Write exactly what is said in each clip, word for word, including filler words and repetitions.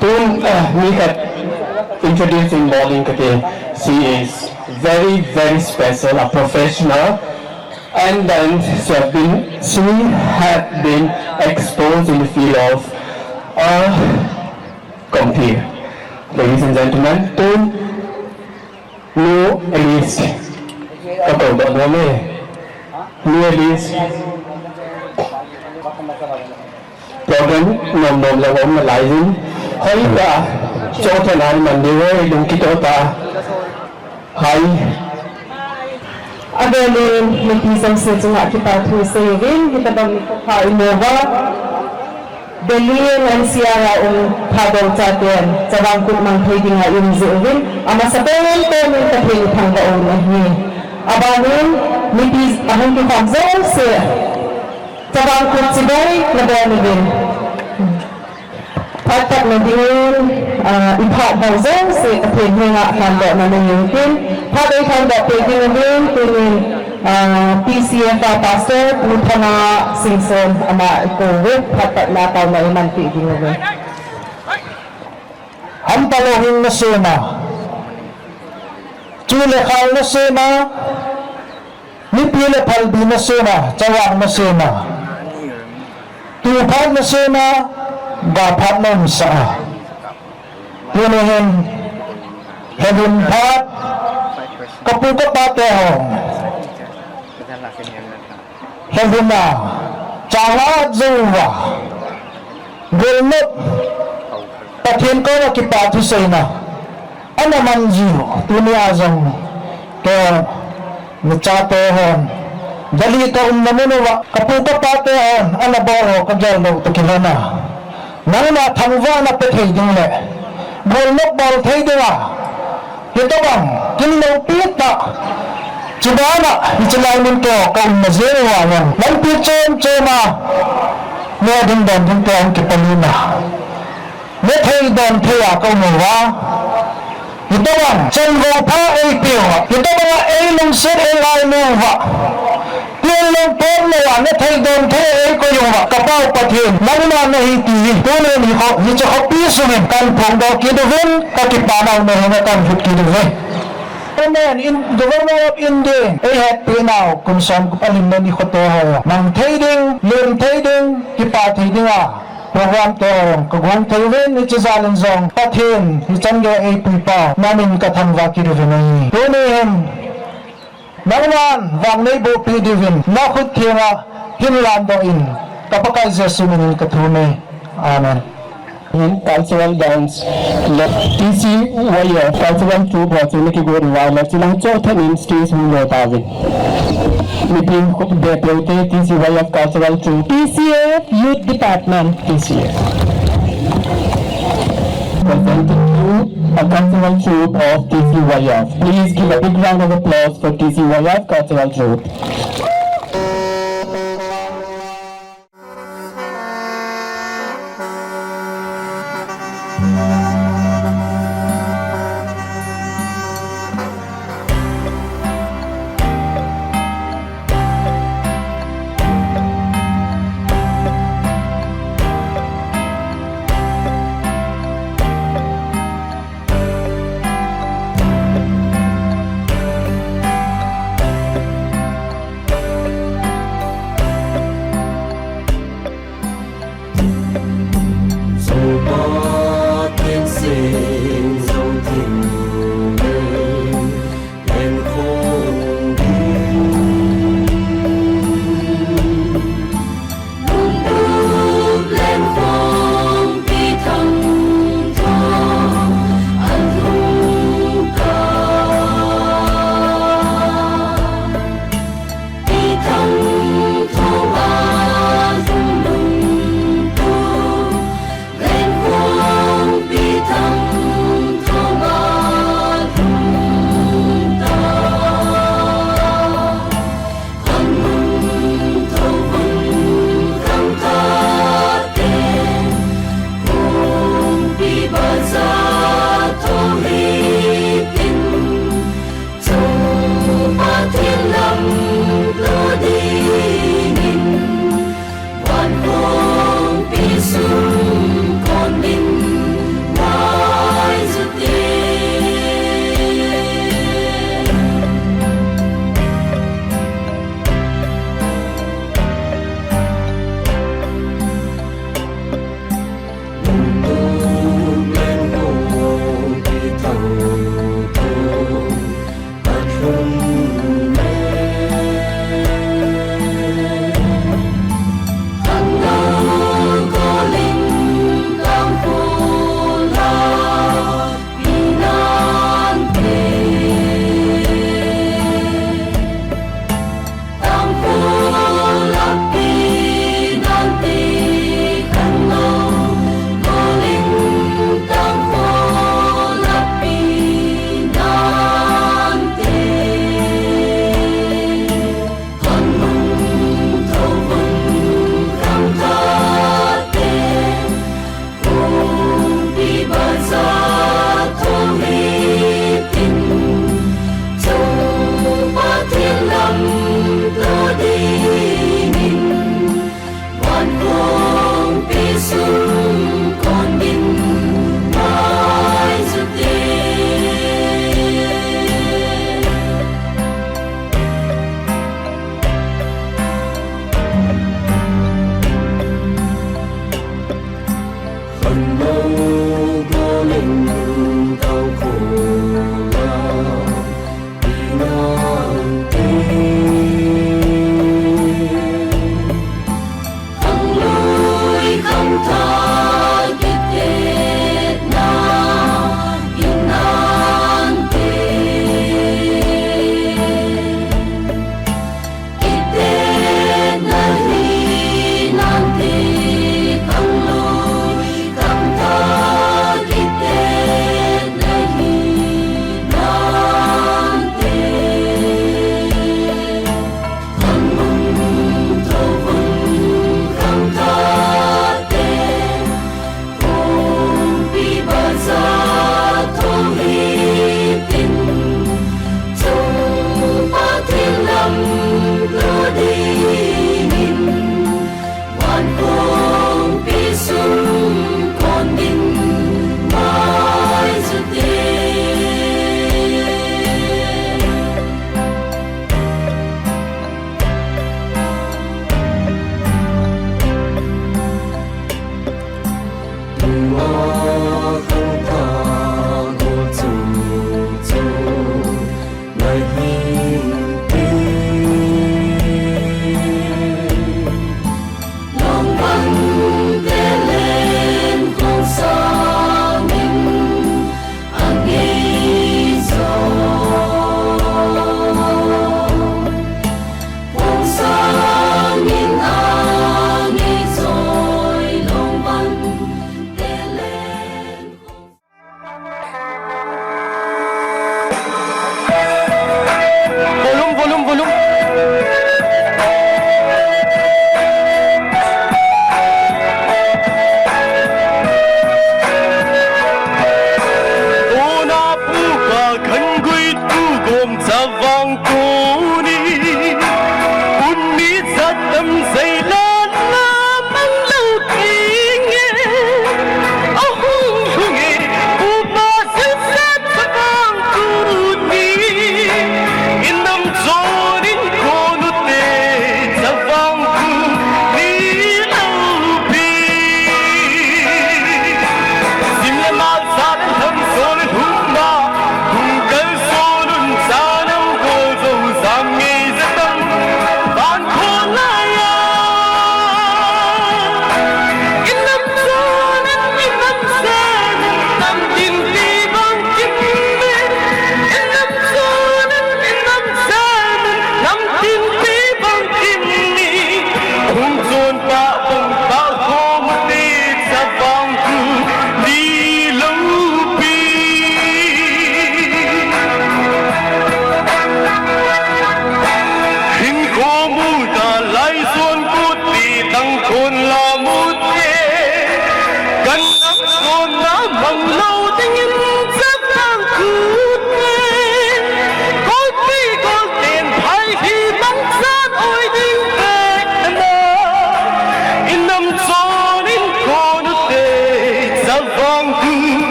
Tun, uh, mi khat introducing Molin kati. She is very, very special, a professional, and then she have been, she had been exposed in the field of, uh, compere. Ladies and gentlemen, tun Nu Alice. Kato ba no me? Nu Alice. Program nom nom la om na lai jin. Hoi ta. Cho ta nai man de wei lung kito ta. Hai. Avelin mipi jouse chunga kipa thu seiyuvin, hitabang nikho pha imu uva. Delhi N C R a um Thadou chaten, Chavang Kut mang thei dinga i um jeh uvin, amasapen tenin Pathen i thangvah u ahi. Abanin, mipi ahung kikhom jouse, Chavang Kut chibai nabol uvin. Phat patna dingin, ah, i phat ho jouse Pathen henga thandohna nei uvin. Phat ei thandoh peh ding uvin, tunin, ah, P C F a Pastor Pu Thanga Singson ama i kou uve, phat patna taona i manpeh ding uve. Hampa lou hing nasem a, chu le khal nasem a, mipi le phalbi nasem a, chavang nasem a, tu phat nasem a, ga phat naumsah a. Tuni hin, helim phat, kapu kapa te ho. Helim a, chala jouva. Golnop, Pathen koma kipa thuseina. Ana man jiu, tuni a jong. Ke, Nachate hon, Delhi ka umna mun uva, kapu kapa te hon, ana bol ho kagel lou toh kilhon a. Nangma thangvahna pe thei ding le, golnop bol thei dinga, hitobang, kin loupi tah, chubana, hiche lai mun keiho ka umna jeng uva jong, lampi chom chom a, ne ding don ding keiho kipalhun a. Ne thei don thei a ka um uva. Hitobang, chanvo pha eipeh uva. Hitobang a eilungset eingailu uva. Tin lungpom lou a, ne thei don thei a eikoi uva. Ka Pau Pathen, nangma nahi ti hi. Tunin hi kho, hiche khopi sungin, kahin phongdoh kit uvin, ka kipa nau nahenga kahin lhut kit uve. Amen. In Government of India, eihetpi nau, kum som kipa lim le ni khote ho. Mang thei ding, lem thei ding, kipa thei ding a. Program te ho, kagong thei uvin, hiche jal in jong, Pathen, hichan gei eipui pa, namin kathangvah kit uvin ahi. Tuni hin, nangman, vang neiboh peh diuvin, nakhut thenga, hin landoh in, ka Pakai Jesu minin kathum e. Amen. In cultural dance, T C Y F cultural troupe ho chun nakigo uvin, chulang chothen in stage hung lo tauvin. Mipi beh peh ute, T C Y F cultural troupe. T C F Youth Department. T C F. Presenting you a cultural troupe of T C Y F. Please give a big round of applause for T C Y F cultural troupe.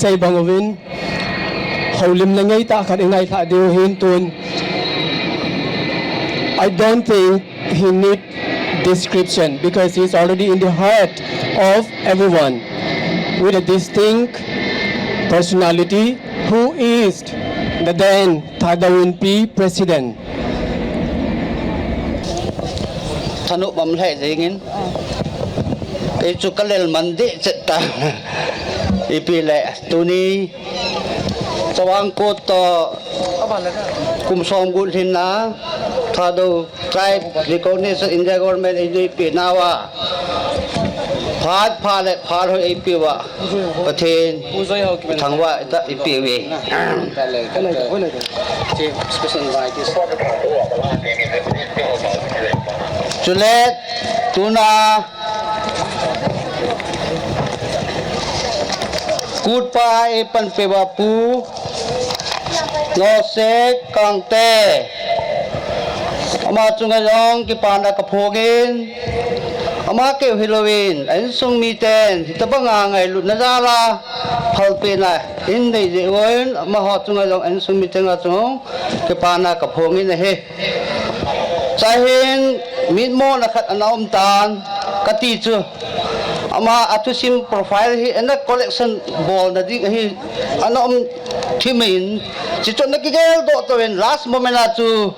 Sei bang uvin, houlim le ngeitah khat i ngaithlah diu hin tun. I don't think he need description because he's already in the heart of everyone with a distinct personality who is the then Thadou Inpi president. Thanop um lheh jengin. Ei chu ka lel man deh chet ta. Ipi le tuni Chawangkot toh kum som gup lhinna Thadou Tribe Recognition India Government ei dei pe nauva phat pha le phat hoi ei pe uva Pathen thangvah i ta i pe uve. Chule tuna Kutpa ei panpi uva Pu Nosek Kangte, ama chunga jong kipana kaphongin, ama keu hilouvin a insung miten hitabanga ngailutna jal a phalpehna in nei jeh uvin, amaho chunga jong a insung miten a chung kipana kaphongin ahi. Chuin mitmona khat ana um tan kati chu, ama a thusim profile hi ana collection bolna ding ahi, ana um thimin, chuchu ana kigeldoh touvin last moment a chu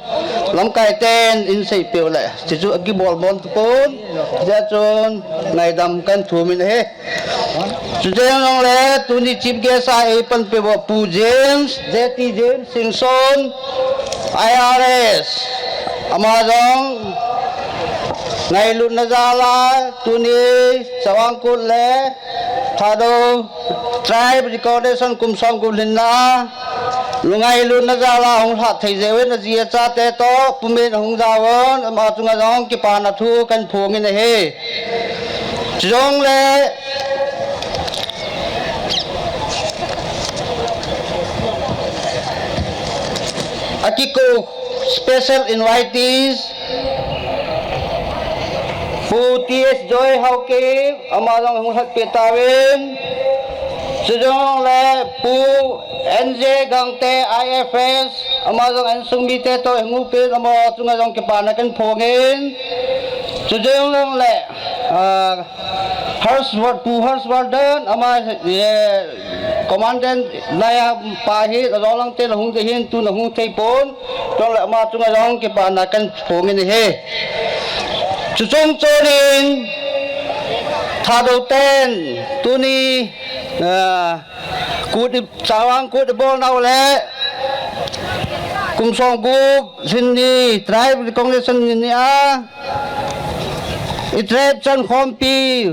lamkai ten in seipeh u le chuchu akibol mon tapon, hijeh chun ngaidam kahin thumin ahi. Chuteng jongle tuni chief guest a ei panpi uva Pu James, J T James Singson, I R S, ama jong ngailutna jal a tuni Chawangkot le Thadou Tribe Recognition kum som gup lhinna lungailutna jal a hung lhah thei jeh uvin aji achate toh pumin ahung jaovin, ama chunga jong kipana thu kahin phongin ahi. Chujongle akikou special invitees Pu T S Joy Haokip, ama jong hung lhatpeh tauvin. Chujongle Pu N J Gangte I F S, ama jong a insung mite toh hung upin, ama chunga jong kipana kahin phongin. Chujongle, ah, Harshvard-, Pu Harshvardhan, ama, eh, commandant laiya pa hi, ajolangte ahung ding ahin, tun ahung thei pon, chujongle ama chunga jong kipana kahin phongin ahi. Chuchung chonin, Thadou ten, tuni, ah, Kut i, Chawangkot i bolnau le kum som gup lhin ni, tribe recognition ni a, i tribe chankhompi,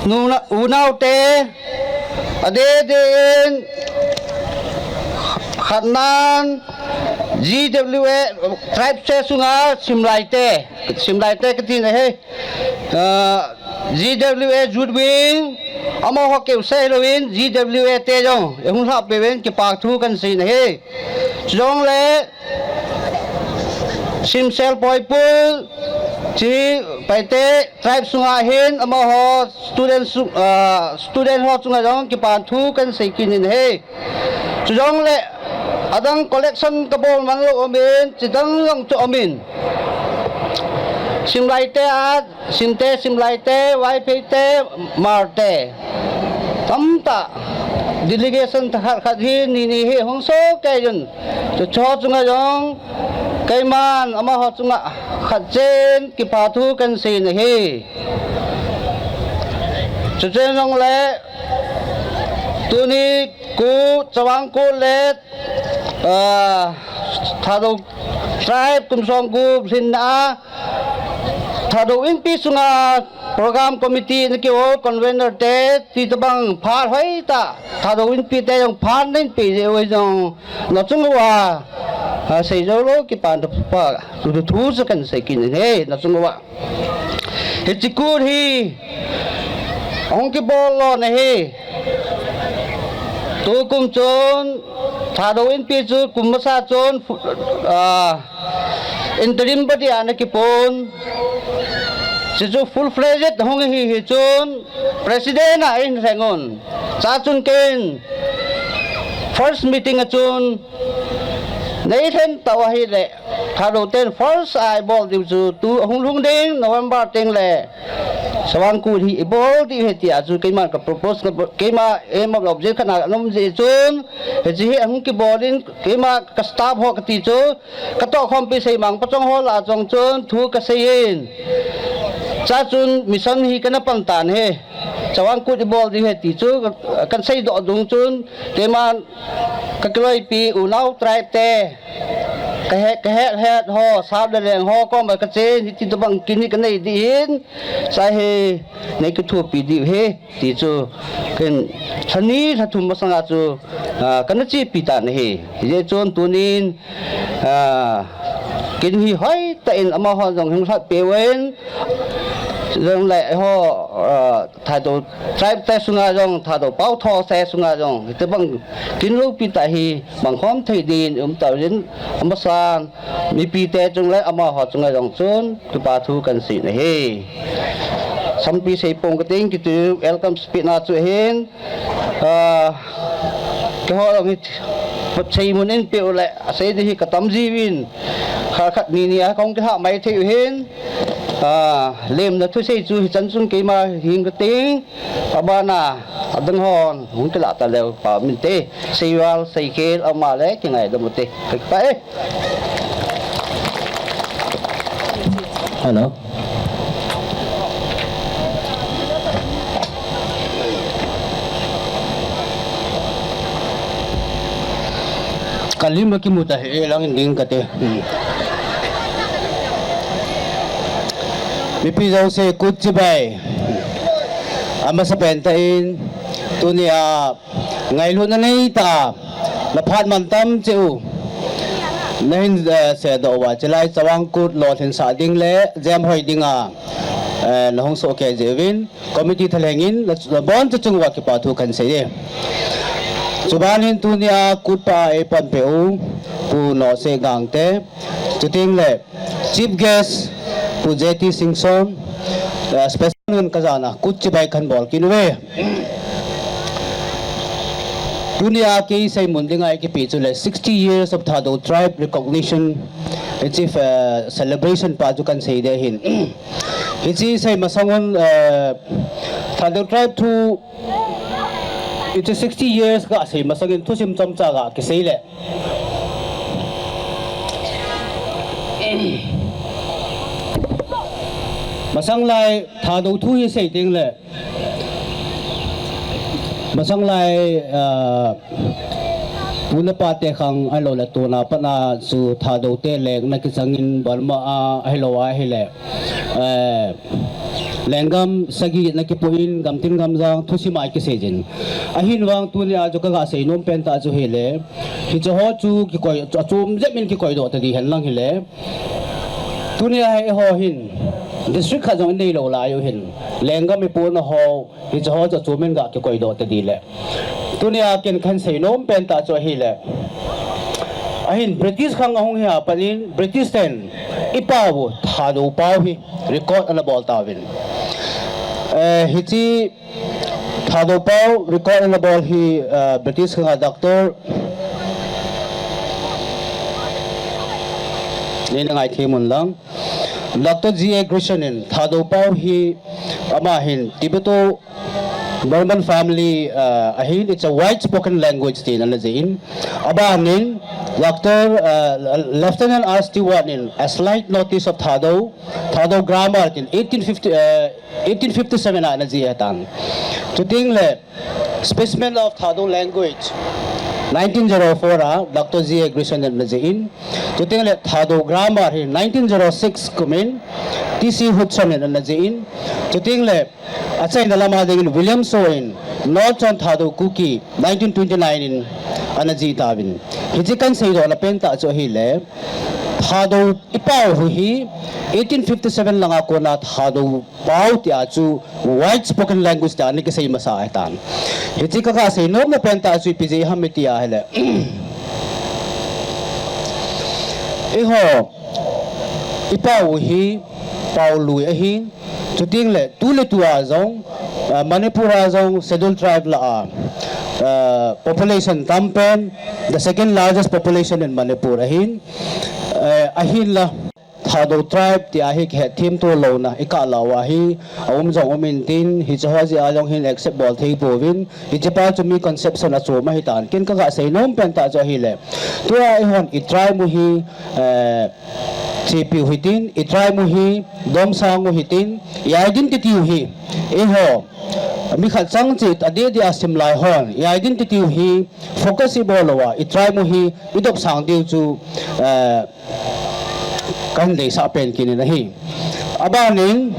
nuna, unaute, adeh deh in, khatnan, G W A, tribe se sunga, simlaite, simlaite kati na he. Ah, G W A Youth Wing, amaho keu seh louvin, G W A te jong, eihung lhah peh uvin, kipa thu kahin sei na ahi. Chujongle, Simsel Poipul, chi Paite, tribe sunga hin, amaho student su-, ah, student ho chunga jong, kipa thu kahin sei kit in ahi. Chujongle, adang collection kabol man lou umin, chidang jong chu umin. Simlaite a, Simte, Simlaite, Vaiphei te, Hmar te. Tamtah, delegation thakhat khat hi, ni ni hi, hung soh kei jun. Chuche ho chunga jong, keiman, amaho chunga, khat chen, kipa thu kahin sei na ahi. Chuche jongle, tuni Kut, Chawangkot le, ah, Thadou tribe kum som gup lhinna, Thadou Inpi sunga program committee na kihou convener te, ti tabang phat hoitah, Thadou Inpi te jong phat nahin pe jeh uva jong, nachung uva, ah, sei jou lou kipa thu pa, thu, thu chu kahin sei kit in ahi, nachung uva. Hiche Kut hi, hung kibol lou na ahi. Tukum chun, Thadou Inpi chu kum masa chun, ah, interim body a ana kipon. Chuchu full fledged hung hi hi chun president a eilheng un. Chuchun ken first meeting a chun neilhen tau ahile, Thadou ten first a ibol diu chu tu ahung lhung ding November teng le Chawang Kut hi ibol diu ahi tia chu keima ka propose ka, keima aim of object khat na anom jeh chun, hiche hi ahung kibol in keima ka staff ho kati chu, katoh khompi seimang pachong ho lah a chun thu kasei in. Chuchun mission hi kana pan tan ahi. Chawang Kut ibol diu ahi ti chu ka, kasei doh dung chun, keima ka kiloipi unau tribe te, ka he, ka het het ho, sap le leng ho, koma kachen, hiti tobang kin hi kanei ding in, chuhi nei kithopi diu ahi, ti chu ken lha ni lha thum masanga chu, ah, kana chepi tan ahi. Hijeh chun tunin, ah, kin hi hoitah in amaho jong hung lhat peh uvin, jong le ho, ah, Thadou tribe te sunga jong, Thadou pao tho te sunga jong, hitobang kin loupi tah hi mangkhom thei din um tauvin, amasan mipi te chung le amaho chunga jong chun kipa thu kahin sei ahi. Sampi seipong kating kiti welcome speech na chu ahin, ah, keiho jong hi seimun in peh u le, asei ding hi katam jiuvin, khat khat ni ni a kahung kilha mai thei u ahin, ah, lemna thusei chu hichan chun keima hin kating. Abana, adang hon hung kilah taleu pa min te. Seival, seikhel, ama le, kingaidam u te. Kipah e. Hello. Kalim a kimu ta hi, eh, lang in ding kate. Hmm. Mipi jouse kut chibai. Amasapen tah in, tunia ngailutna neitah a, naphat mantam cheh u. Nahin, eh, sedoh uva, chulai Chawang Kut lolhinsah ding le, jemhoi dinga, eh, nahung sohkei jeh uvin, committee thalheng in, nabonchauva kipa thu kahin sei e. Chubanin tunia kutpa eipanpeh u, Pu Nohseh Gangte, chuteng le, Chief Guest, Pu J T Singson, eh, special nun kajana, kut chibai kahin bol kit uve. Tunia kei seimun dinga eikipeh chu le sixty years of Thadou tribe recognition, hiche, eh, celebration pa chu kahin sei ding ahin. Hiche sei masang un, eh, Thadou tribe thu, hiche sixty years kasei masang in thusim chomcha kakisei le. Masang lai Thadou thu hi sei teng le. Masang lai, ah, Pu Napa te khang ahilou le tuna pat a chu Thadou te lengna kichang in Burma a ahilou ahile, eh, lenggam sagi na kipoh in gamtin gamjang thusim a kisei jin. Ahin vang tunia chu kaga seinom pen tah chu hile, hiche ho chu kikoi, achom jep in kikoidoh ta ding hen lang hile. Tunia hi eiho hin district khat jong inei lou lai u hin, lenggam ipohna ho, hiche ho chu achom in ga kikoidoh ta ding le. Tunia ken kahin seinom pen tah chu ahile, ahin British khang ahung hi a pat in British ten ipao u Thadou pao hi record ana bol tauvin. Eh, hiche Thadou pao record ana bol hi, eh, British khang a Doctor, neina ngaithem un lang. Doctor G A Grierson in Thadou pao hi ama hin Tibeto Burman family, uh, ahin, it's a wide spoken language tin ana jih in. Aban in, Doctor, uh, Lieutenant R Stewart in A Slight Notice of Thadou, Thadou Grammar tin eighteen fifty, uh, eighteen fifty-seven a ana jih ahitan. Chuteng le, Specimen of Thadou Language, nineteen zero four a Doctor G A Grierson in ana jih in. Chuteng le Thadou Grammar hi nineteen zero six kum in T C Hudson in ana jih in. Chuteng le achaina lama dingin William Shaw in Northern Thadou Kuki nineteen twenty-nine in ana jih tauvin. Hiche kahin seidoh na pen tah chu ahile, Thadou ipao u hi eighteen fifty-seven langa kona Thadou pao tia chu wide spoken language tia ana kisei masa ahitan. Hiche kaga seinom na pen tah chu ipi jeh ham iti ahile, eiho ipao u hi pao lui ahin, Chuting le, tu le tua jong, uh, Manipur a jong Scheduled Tribe la a, uh, population tampen, the second largest population in Manipur ahin, uh, ahin la, Thadou tribe ti ahi kihet thim tu lo na, i ka la wa hi, a um jong um in tin, hi cha ho ji a jong hin accept bol thei po vin, hi cha pa chu mi conception a chu ma hi tan, kin ka ga sei nom pen ta chu ahi le. Tu a i hon i tribe mu hi, uh, Chipiu hitin, i tribe mu hi, domsang u hitin, i identity u hi, eiho, mi khat chang chi, a di di a sim lai hon, i identity u hi, focus i bol lo a, i tribe mu hi, i domsang diu chu, eh, kan deisah pen kinin ahi. Abanin,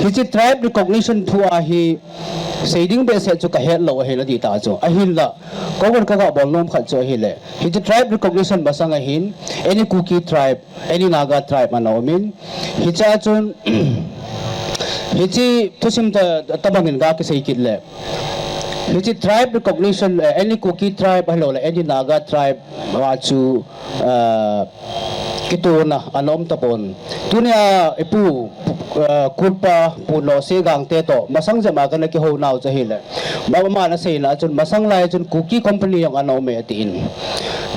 hichi tribe recognition thu a hi, sei ding behseh chu ka het lo ahi na di ta chu. Ahin la, ka gon ka ga bol nom khat chu ahi le. Hichi tribe recognition masang ahin, any Kuki tribe, any Naga tribe ana um in. Hicha chun, hichi thusim ta, ta bangin ga kisei kit le. Hichi tribe recognition, eh, any Kuki tribe, ahilou le, any Naga tribe, wa chu, eh, kituna, ana um tapon. Tunia, ipu, eh, Kutpa, Pu Nosi Gangte to, masang jema kana kihou nau chu ahi le. Mama na sei na chun, masang lai chun Kuki Company jong ana um e tin.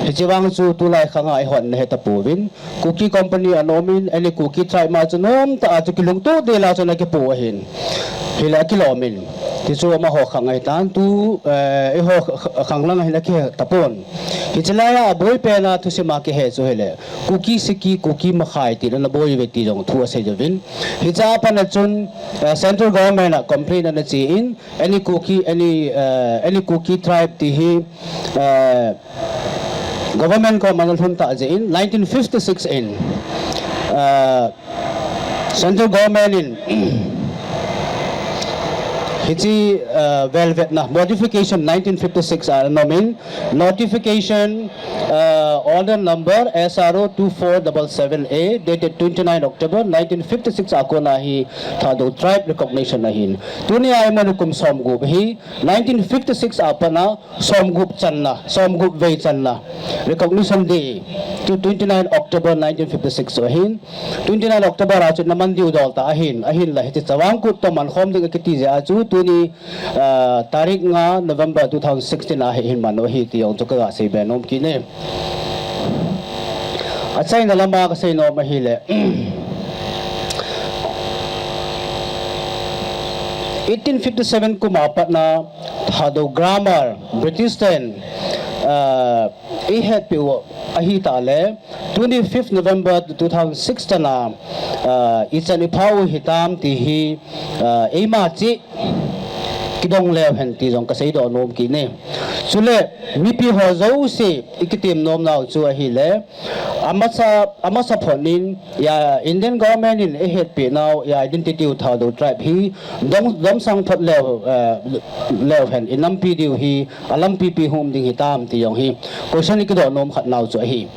Hichi vang chu tulai khanga i hon na he tapuvin. Kuki Company ana um in, any Kuki tribe ma chu nom ta a chu kilungto de la chu na kipu ahin. Hi la kilom in. Ti chu amaho khang ahi tan tu, eh, eiho kh-, kh-, khang lang ahin a kihe tapon. Hichi lai a boi pen a thusim a kihe chu hi le. Kuki Siki, Kuki Makhai ti na boi ve ti jong thu asei jovin. Hicha pan a chun, eh, central government a complaint ana chi in, any Kuki, any, eh, any Kuki tribe ti hi, eh, government ko mana lhun ta jeh in nineteen fifty-six in, uh, central government in hichi, uh, velvet na modification nineteen fifty-six a nomin notification, uh, order number S R O two four double seven A dated twenty-nine October nineteen fifty-six a kona hi Thadou tribe recognition ahin. Tunia i manu kum som gup hi nineteen fifty-six a pana Somgup channa, somgup vei channa. Recognition Day chu twenty-nine October nineteen fifty-six chu ahin. Twenty-nine October a chu naman diu dol ta ahin, ahin la hichi Chavang Kut to man khom ding akiti jeh a chu tuni, ah, tarik nga November two thousand sixteen a hi hin man u ahi ti jong chu ka ga sei be nom kit e. Achaina lama ka sei nom ahile. Eighteen fifty-seven kum a patna Thadou grammar, British ten, ah, i hetpi u ahi ta le, twenty-fifth November two thousand six tana, ah, i chan i pha u hitam ti hi, ah, eima chi kidong leu hen ti jong ka sei doh nom kit e. Chule, mipi ho jouse i kitim nom nau chu ahile, Amasa, amasa phot in, ya, Indian government in eihetpi nau, ya, identity u Thadou tribe hi, dom, domsang phot leu, eh, leu hen, i nampi diu hi, alampi pi hum ding hitam ti jong hi, question i kidoh nom khat nau chu ahi.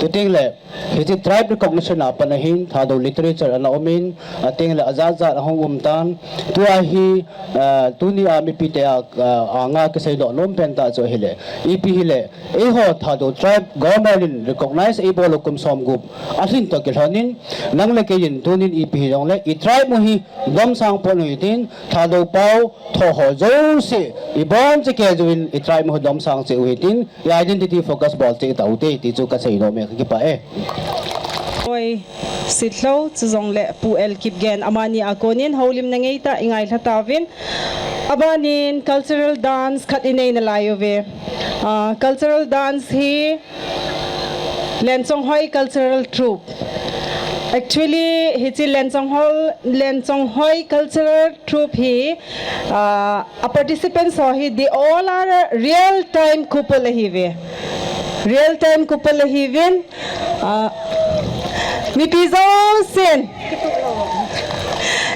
Chuteng le, hichi tribe recognition a pat ahin, Thadou literature ana um in, ateng le ajat jat ahung um tan, tua hi, eh, tuni a mipi te a, eh, anga kisei doh nom pen ta chu ahile, ipi hile, Eiho Thadou tribe government in recognize eibol u kum somgup alhin toh kilhon in, nang le kei in tunin ipi hijongle, i tribe u hi domsang pon u hitin, Thadou pao tho ho jouse, i boncha kei jouvin, i tribe u hi domsang cheh u hitin, i identity focus bol cheh taute, ti chu ka sei nom e, ka kipah e. Oi. Sitlhou, chujongle Pu L Kipgen, amani a konin houlimna ngeitah i ngailha tauvin. Abanin cultural dance khat i nei nalai uve. Ah, cultural dance hi Lenchonghoi Cultural Troupe. Actually, hichi Lenchonghol-, Lenchonghoi Cultural Troupe hi, ah, A participants ho hi, they all are a real time couple ahiuve. Real time couple ahiuvin, ah, mipi jousen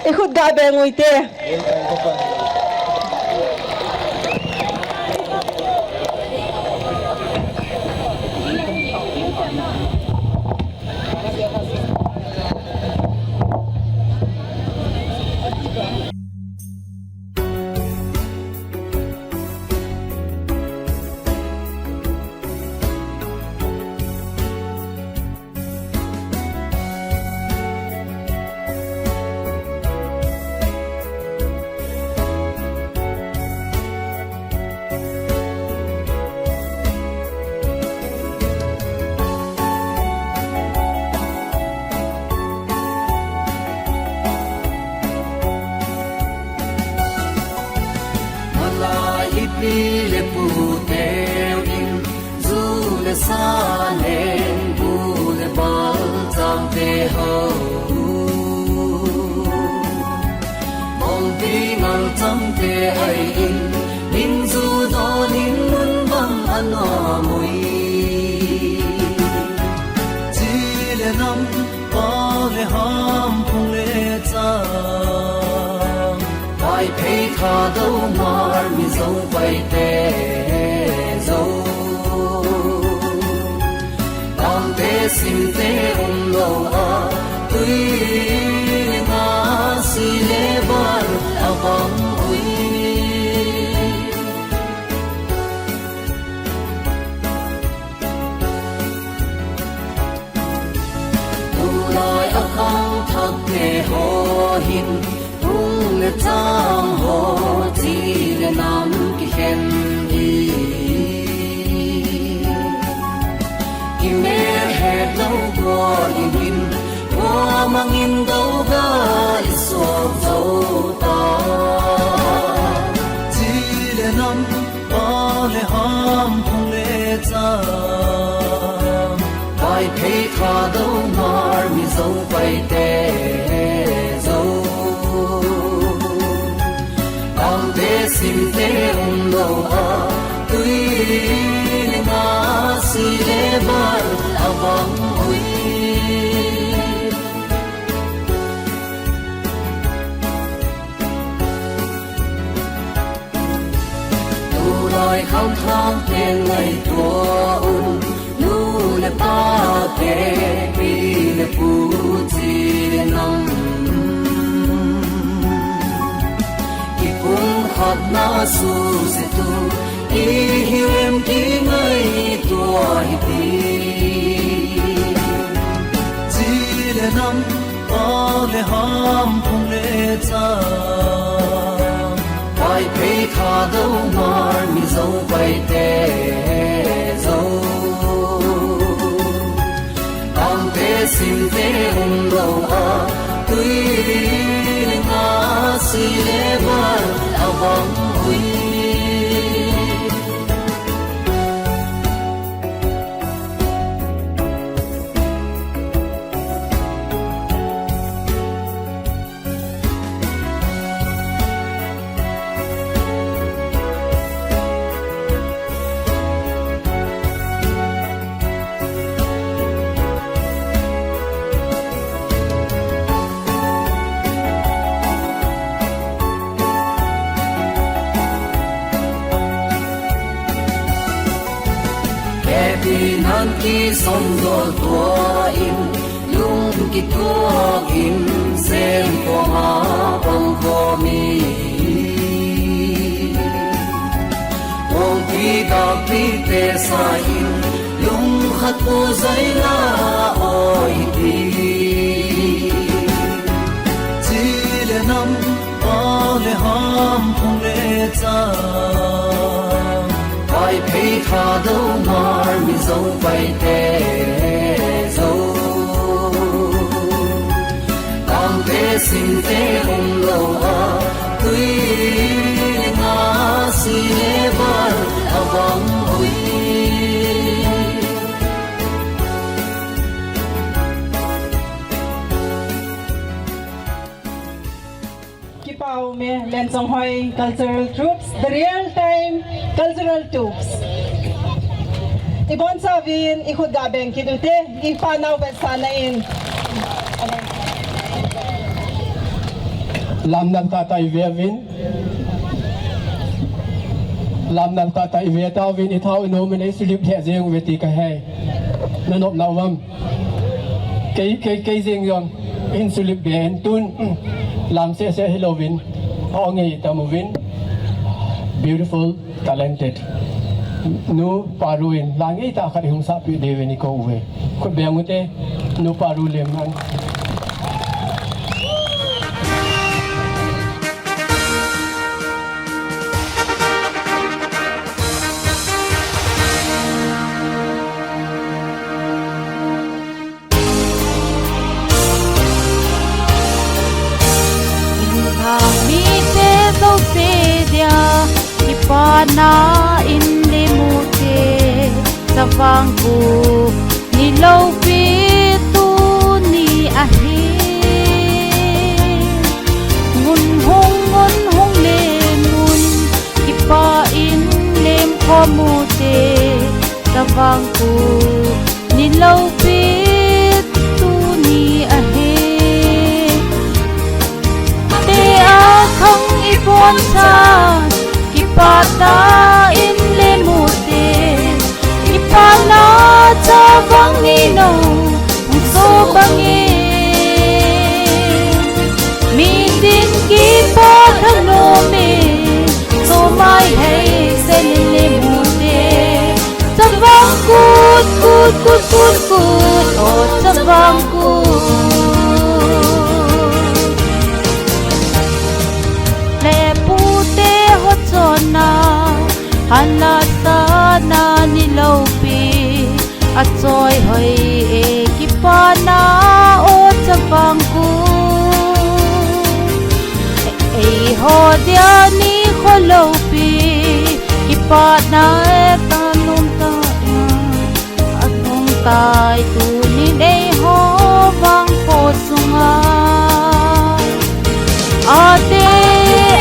i khut ga beng u hite. Chile nam, pao le ham, phung le cha, Vaiphei, Thadou, Hmar, Mizo, Paite, Zo, Gangte, Simte umlou a, tui le nga, si le val abang ui. Tulai a khangthakte ho hin, hung le chang ho, chi le nam kikhen hi. Kimel hetlou gol in hin, khua mangin doga i suak zo ta. Chi le nam, pao le ham, phung le cha, Vaiphei, Thadou, Hmar, Mizo, Paite, Zo, Gangte, Simte umlou a, tui le nga, si le val abang ui. Tulai khangthakte ngaito un, nu le pate, pi le pu, chi le nam, kipumkhatna suse tu i hiu em, kingaito ahi ti. Chi le nam, pao le ham, phung le cha, Vaiphei, Thadou, Hmar, Mizo, Paite, Zo, Gangte, Simte umlou a, tui le nga, si le val abang ui. Hepi nan kisondol tua in, lung kituak in, sem koma pang komi. Kongpi kakpi te sa in, lung khat pu zai la oi ti. Chi le nam, pao le ham, phung le cha, Vaiphei, Thadou, Hmar, Mizo, Paite, Zo, Gangte, Simte umlou a, tui le nga, si le val abang ui. Kipa ume, Lenchonghoi Cultural Troupes, the real time cultural troupes. Ibonchauvin, ikhut ga beng kit ute, ipa nau vetsahna in. Lamnal tahtah ive uvin. Lamnal tahtah ive tauvin, ithao inom in eisulip lheh jeng uve ti kahe. Nanop nau vam. Kei, kei, kei jeng jong hin sulip be in tun, lam seh seh hilouvin, aw ngei tam uvin, beautiful, talented Nu Paru in la ngeitah khat ihung sahpeh diuvin ikou uve. Khut beng ute, Nu Paru Lemang. Inthang mite jouse dia, kipana in le mute, Chavang Kut ni loupi tuni ahi. Ngun hung, ngun hung le ngun, kipa in lemkhom ute. Vangkut ni loupi tuni ahi. Tia khang iboncha, kipah tah in le mute, kipana chavang ni no, hung so bangin. Mitin kipah thanom in, so mai hei sen in le mute. Chavang kut, kut, kut, kut, kut, o chavang kut. Le pute ho chonna, hanla sana ni loupi, achoi hoi e kipana o chavang kut. Eiho dia nikho loupi, kipana e thanom tah a, athum tai tunin eiho vangkho sunga. Ate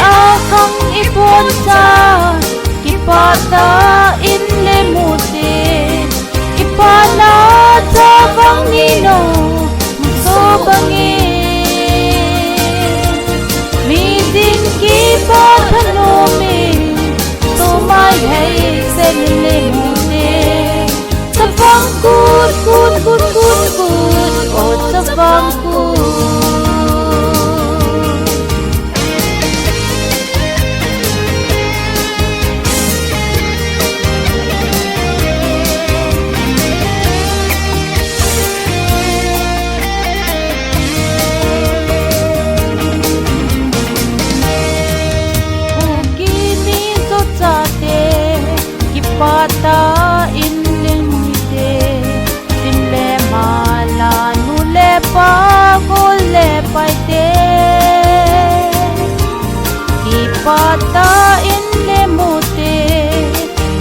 a khang iboncha, kipah tah in le mute, kipana chavang ni no, so bangin. Mitin kipah thanom in, so mai hei sen in le mute. Chavang kut, kut, kut, kut, kut, o chavang kut. Kuki Min Zo chate, kipah tah in le mute, tin le mala, nu le pa, gol le paite, kipah tah in le mute,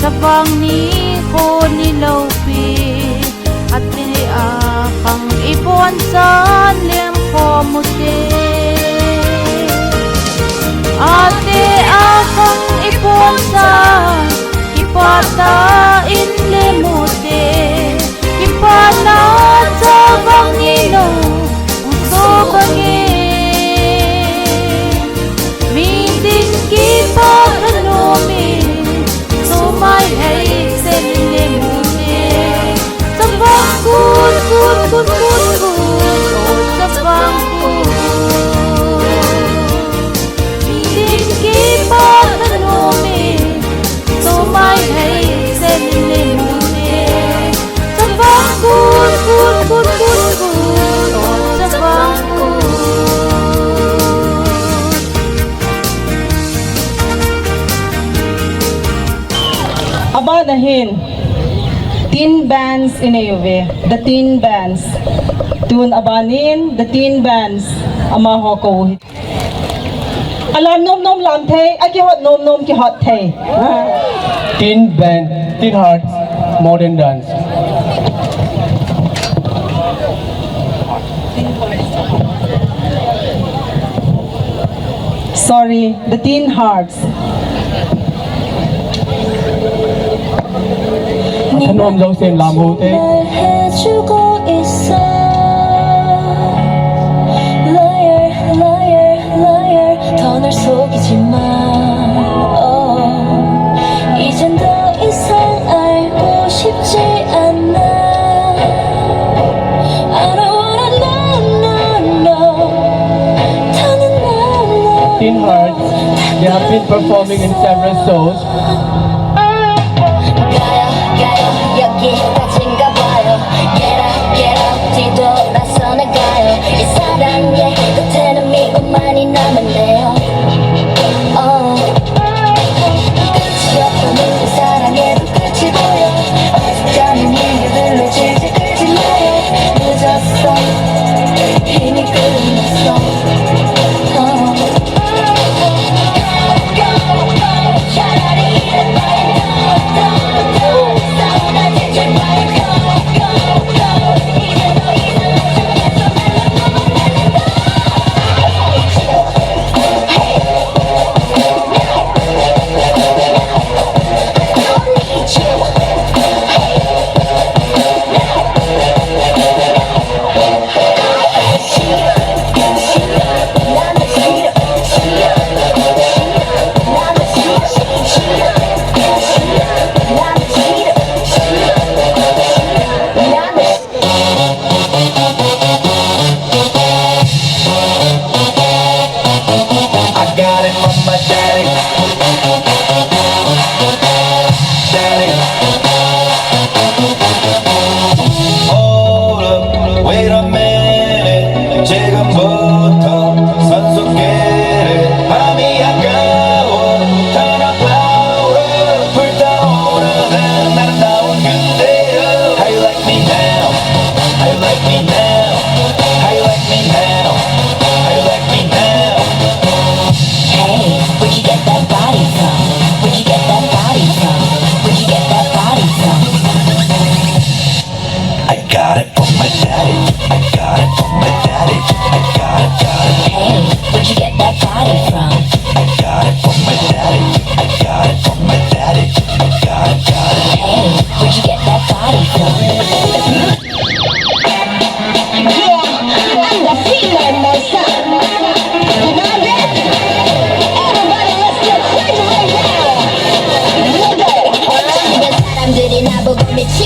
chavang nikho ni loupi, ate a khang ibonchan lem khom ute. Ate a khang ibonchan, kipah tah in le mute, kipana chavang ni no, hung so bangin. Mitin kipah thanom in, so mai hei sen in le mute. Chavang kut, kut, kut, kut, kut, o chavang kut. Mitin kipah thanom in, so mai hei sen in le mute. Chavang kut, kut, kut, kut, kut, o chavang kut. Aban ahin, Teen Bands inei uve, The Teen Bands. Tun abanin, The Teen Bands, amaho kou hi. Alam nom nom lam thei, akihot nom nom kihot thei. Teen Band, Teen Hearts, Modern Dance. Sorry, The Teen Hearts. Thanom Jousen lam ho te. Liar, liar, liar, 더 널 속이지 마. Oh. 이젠 더 이상 알고 싶지 않아. I don't wanna know, no, no. 더는 난 너. Teen Hearts, they have been performing in several shows. 가요, 가요, 여기까지인가 봐요. Get up, get up, 뒤돌아서 나가요. 이 사랑의 끝에는 미움만이 남았네요. Oh. 끝이 없다는 그 사랑에도 끝이 보여. 어색한 이유들로 질질 끌지 마요. 늦었어. 이미 끝났어. Oh.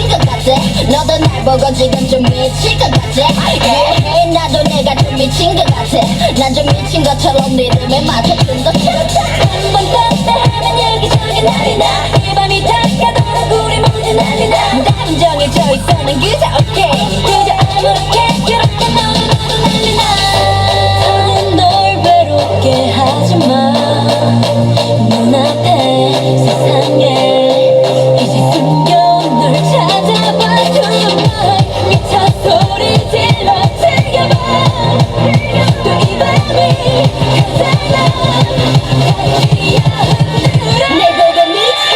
것 같아. 너도 날 보고 지금 좀 미칠 것 같아. Yeah, 나도 내가 좀 미친 것 같아. 난 좀 미친 것처럼 네 름에 맞춰 좀 더. 한번 딴 데 하면 여기저기 난리 나. 이 밤이 다 가도록 우리 모두 난리 나. 감정에 져 있어 난 그저 오케이. 그저 아무렇게 그렇게 너도 나도 난리 나. 널 외롭게 하지 마. 눈앞에 세상에 이제 숨겨온 널 찾아봐. Tonight 미쳐 소리 질러. 즐겨봐. 또 이 밤이 가잖아. 달빛이야 하늘에. 내 보고 미쳐.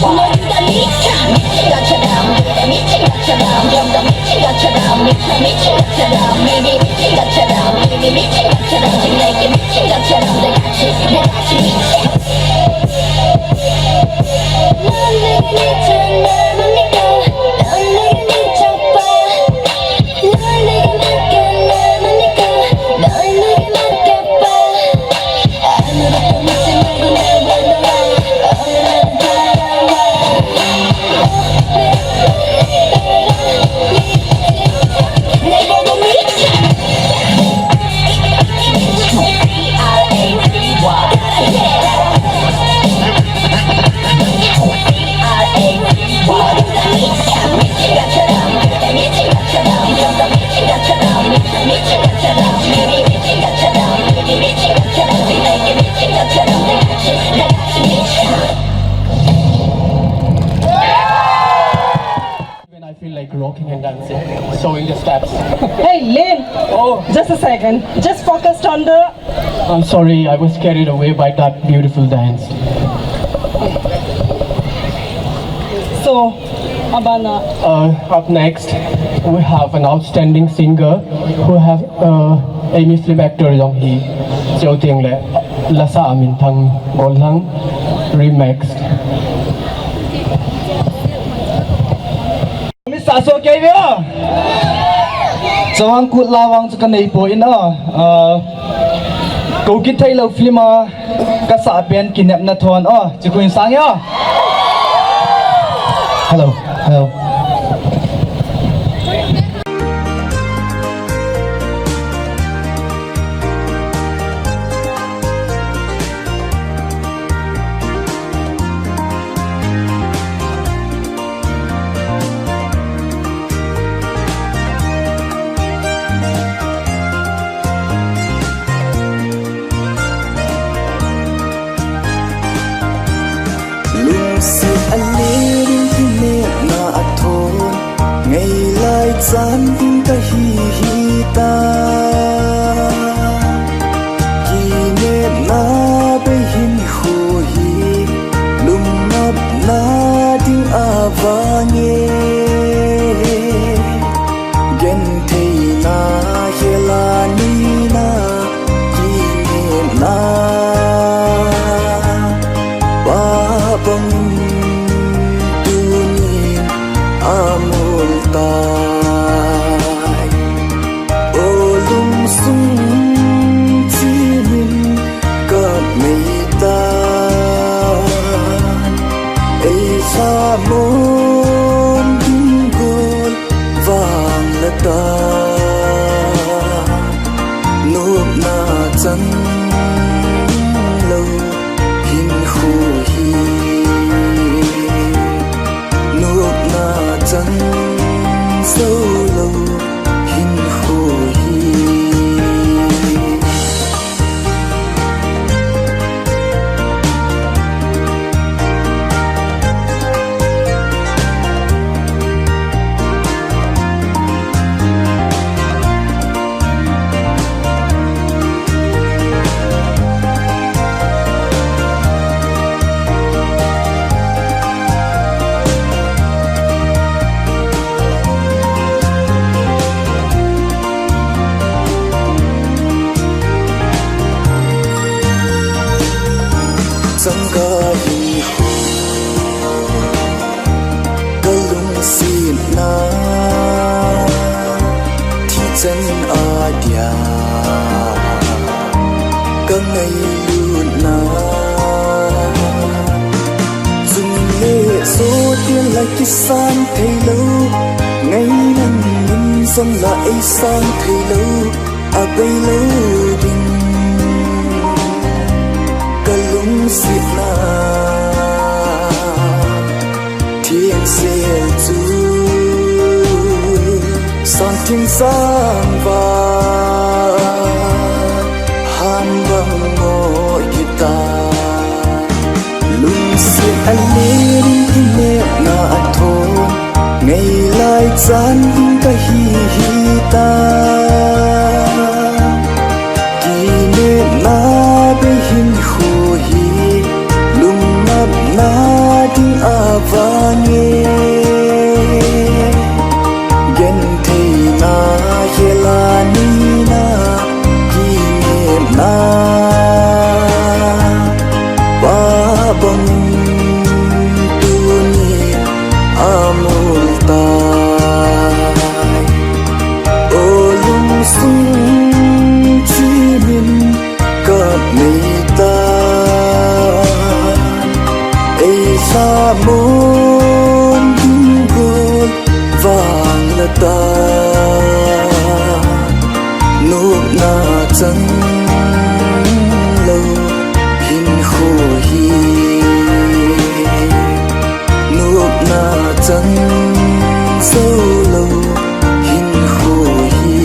모두가 미쳐. 미친 것처럼, 그래, 미친 것처럼, 좀 더 미친 것처럼, 미쳐, 미친 것처럼, 이미 미친 것처럼, 이미 미친 것처럼, 지금 내게 미친 것처럼, 다 같이, 다 같이 미쳐. 넌 내게 미쳐, 날 못 믿고, 넌 내게 미쳐봐. 널 내게 맡겨, 날 못 믿고, 널 내게 맡겨봐. 아무것도 묻지 말고 날 믿어라. 얼른 따라와. 날 보고 미쳐. When I feel like rocking and dancing, showing the steps. Hey, Lin! Oh! Just a second. Just focused on the I'm sorry, I was carried away by that beautiful dance. So, abana. Uh, up next, we have an outstanding singer who have, uh, Amy film actor Jong Hee, Cheo Tieng le Lasa Amin Thang Golhang remix. Miss Saso kei ve o. Chawang kut la vang chu ka nei poi in a. Ah, ko kithei lo film a ka sa pen kinepna thon o. Chi kuin sang ya. Hello. Hello. Lungset a len in kinepna a thon, ngailai chan ding ka hi hi ta. Kinepna bei hin khu hi, lungngapna ding a vang e. Gentheina hela nina, kinepna pa bangin tunin a mul tai. O lungsung chinin ka nei ta, ei sa mon ding gol vang la ta, nopna chang lo hin khu hi, nopna chang so lo hin khu hi. Lutna. Chunle sotin la kisan thei lou, ngainan in jong la ei san thei lou, a bei lou ding ka lungsetna. Themsel chu san thing sang vang, han bang mo kita. Lungset a len in kinepna a thon, ngailai chan ding ka hi hi ta. Kinepna bei hinkho hi, lungngapna ding a vang e. Gentheina khel a neina, kinepna pa bang tuni a mul tai. O lungsung chimin ka nei ta, ei lhamon ding gol vang la ta. Nopna chang lou hinkho hi, nopna chang jou lou hinkho hi.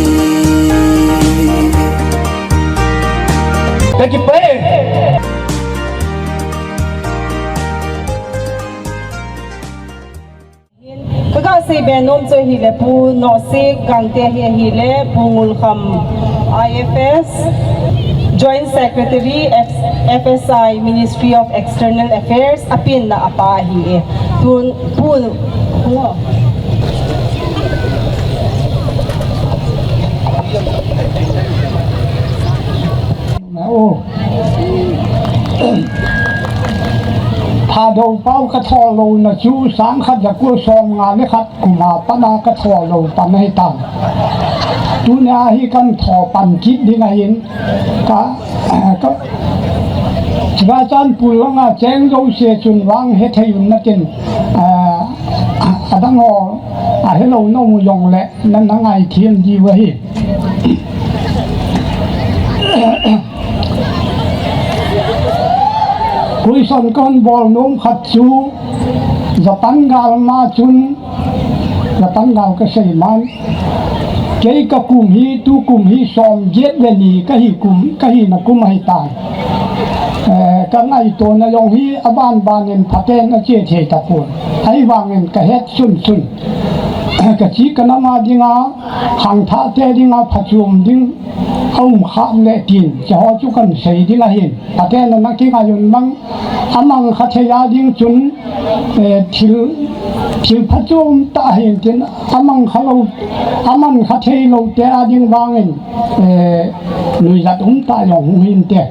Ka kipah e. Ka ga sei be nom chu ahile Pu Nohsek Gangte hi ahile Pu Ngulkham I F S, Joint Secretary, F-, F S I, Ministry of External Affairs, a penna a pa ahi e. Tun Pu, Thadou pau ka thou louna chu sang khat ja ko som nga le khat kum a pat a ka thou lou pan ahi tan. Tunia hi kan thou pan kit ding ahin ka, ka, Churachandpur langa cheng jouse chun vang he thei un natin, a, adang ho a helou nom u jong le na, na ngai thiem diu ahi. Question kon bol nom khat chu Japan gal ma chun, Japan gal ka sei man, kei ka kum hi, tu kum hi som get le ni ka hi kum, ka hi na kum ahi tai. Eh, ka ngaito na jong hi aban ban in phaten a che thei ta pon. Ahivangin ka het sun sun. Ka chi ka nam a dinga, khangthah te dinga phachom ding a um kham le tin, cha ho chu kan sei ding ahin. Phaten a na kingai un mang, a mang kha thei a ding chun, eh, thil, thil phachom ta hin tin, a mang kha lou, a mang kha thei lou te a ding vangin, eh, nuijat um ta jong hung hin te.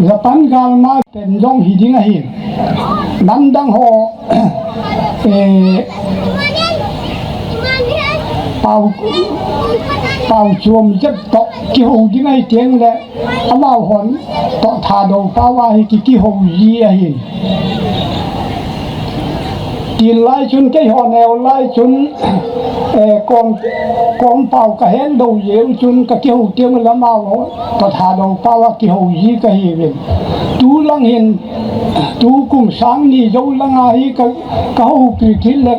Japan gal ma pen jong hi ding ahin. Namdang ho, eh, pau, pau chom jep toh kihou ding ahi teng le, amau hon toh Thadou pau a hi ki, kihou ji ahin. Til lai chun kei ho neo lai chun, eh, kom, kom pau ka het lou jeh u chun ka kihou teng le amau hon toh Thadou pau a kihou ji ka hi uvin. Tu lang hin, tu kum sang ni jou lang a hi ka, ka houpi kit le,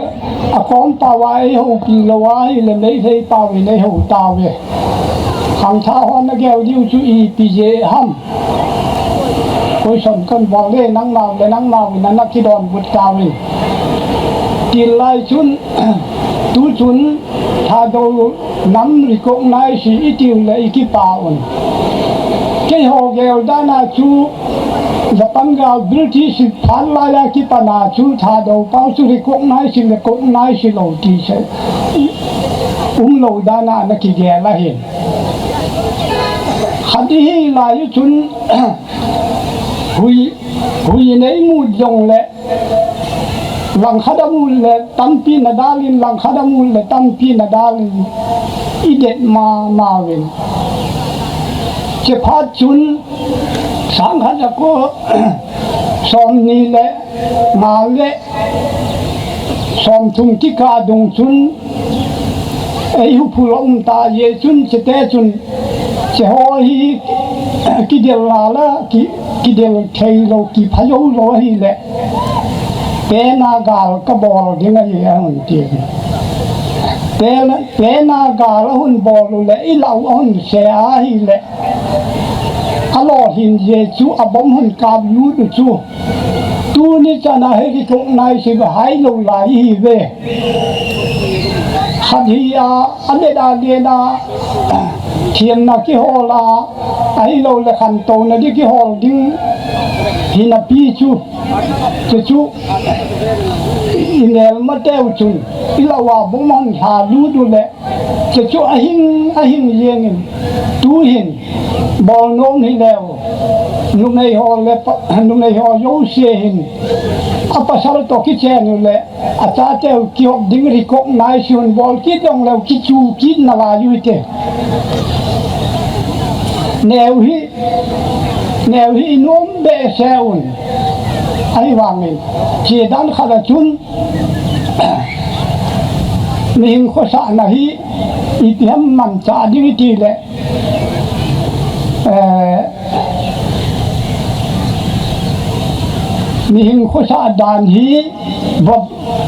a kom pau a ei houpi lou a hi le Meitei pau in ei hou tauve. Khangthah hon a gel diu chu ipi jeh ham. Question kan bol le nang nau le nang nau in na kidon but tauvin. Til lai chun, tu chun, Thadou nam recognize i tiu le i kipa un. Kei ho gel dan a chu Japan gal British phat lai a kipan a chu Thadou pau chu recognize, recognize lou ti se. Um lou dan a na kigel ahin. Khat i hi lai u chun hui, hui nei mut jong le Langkhat a mu le tampi na dalin, langkhat a mu le tampi na dalin, i det mama uvin. Chephat chun sangkhat a ko somni le nga le somthum kikah dung chun, ei huphul a um ta, Jesun chete chun, cheho hi kidel la la, ki, kidel thei lo, kipha jou lo ahile, pena gal kabol ding ahi, ahung ti. Pena, pena gal ahung bol u le, i lau ahung se ahile, alolhin Jesu abom hung kap lut u chu, tuni chana hi recognize hi hai lo lai hi ve. Khat hi a, a le da le na, thiamna kihol a, ahilou le khantouna di kihol ding hi napi chu, chu chu, i nel ma teu chun, i lau a bom hung lha lut u le, Chu chu ahing, ahing jengin, tuhin, bolnom hileu, numei ho le pa, numei ho jouse hin, a pasal toh kichen u le, a chateu kihop ding recognize hung bol kit jongleu, kichu kit nalai u hite. Neo hi, neo hi i nom behseh un, ahivangin, che dan khat a chun, Mihing khosahna hi ipi ham manchah ding i ti le, eh, mihing khosah dan hi va,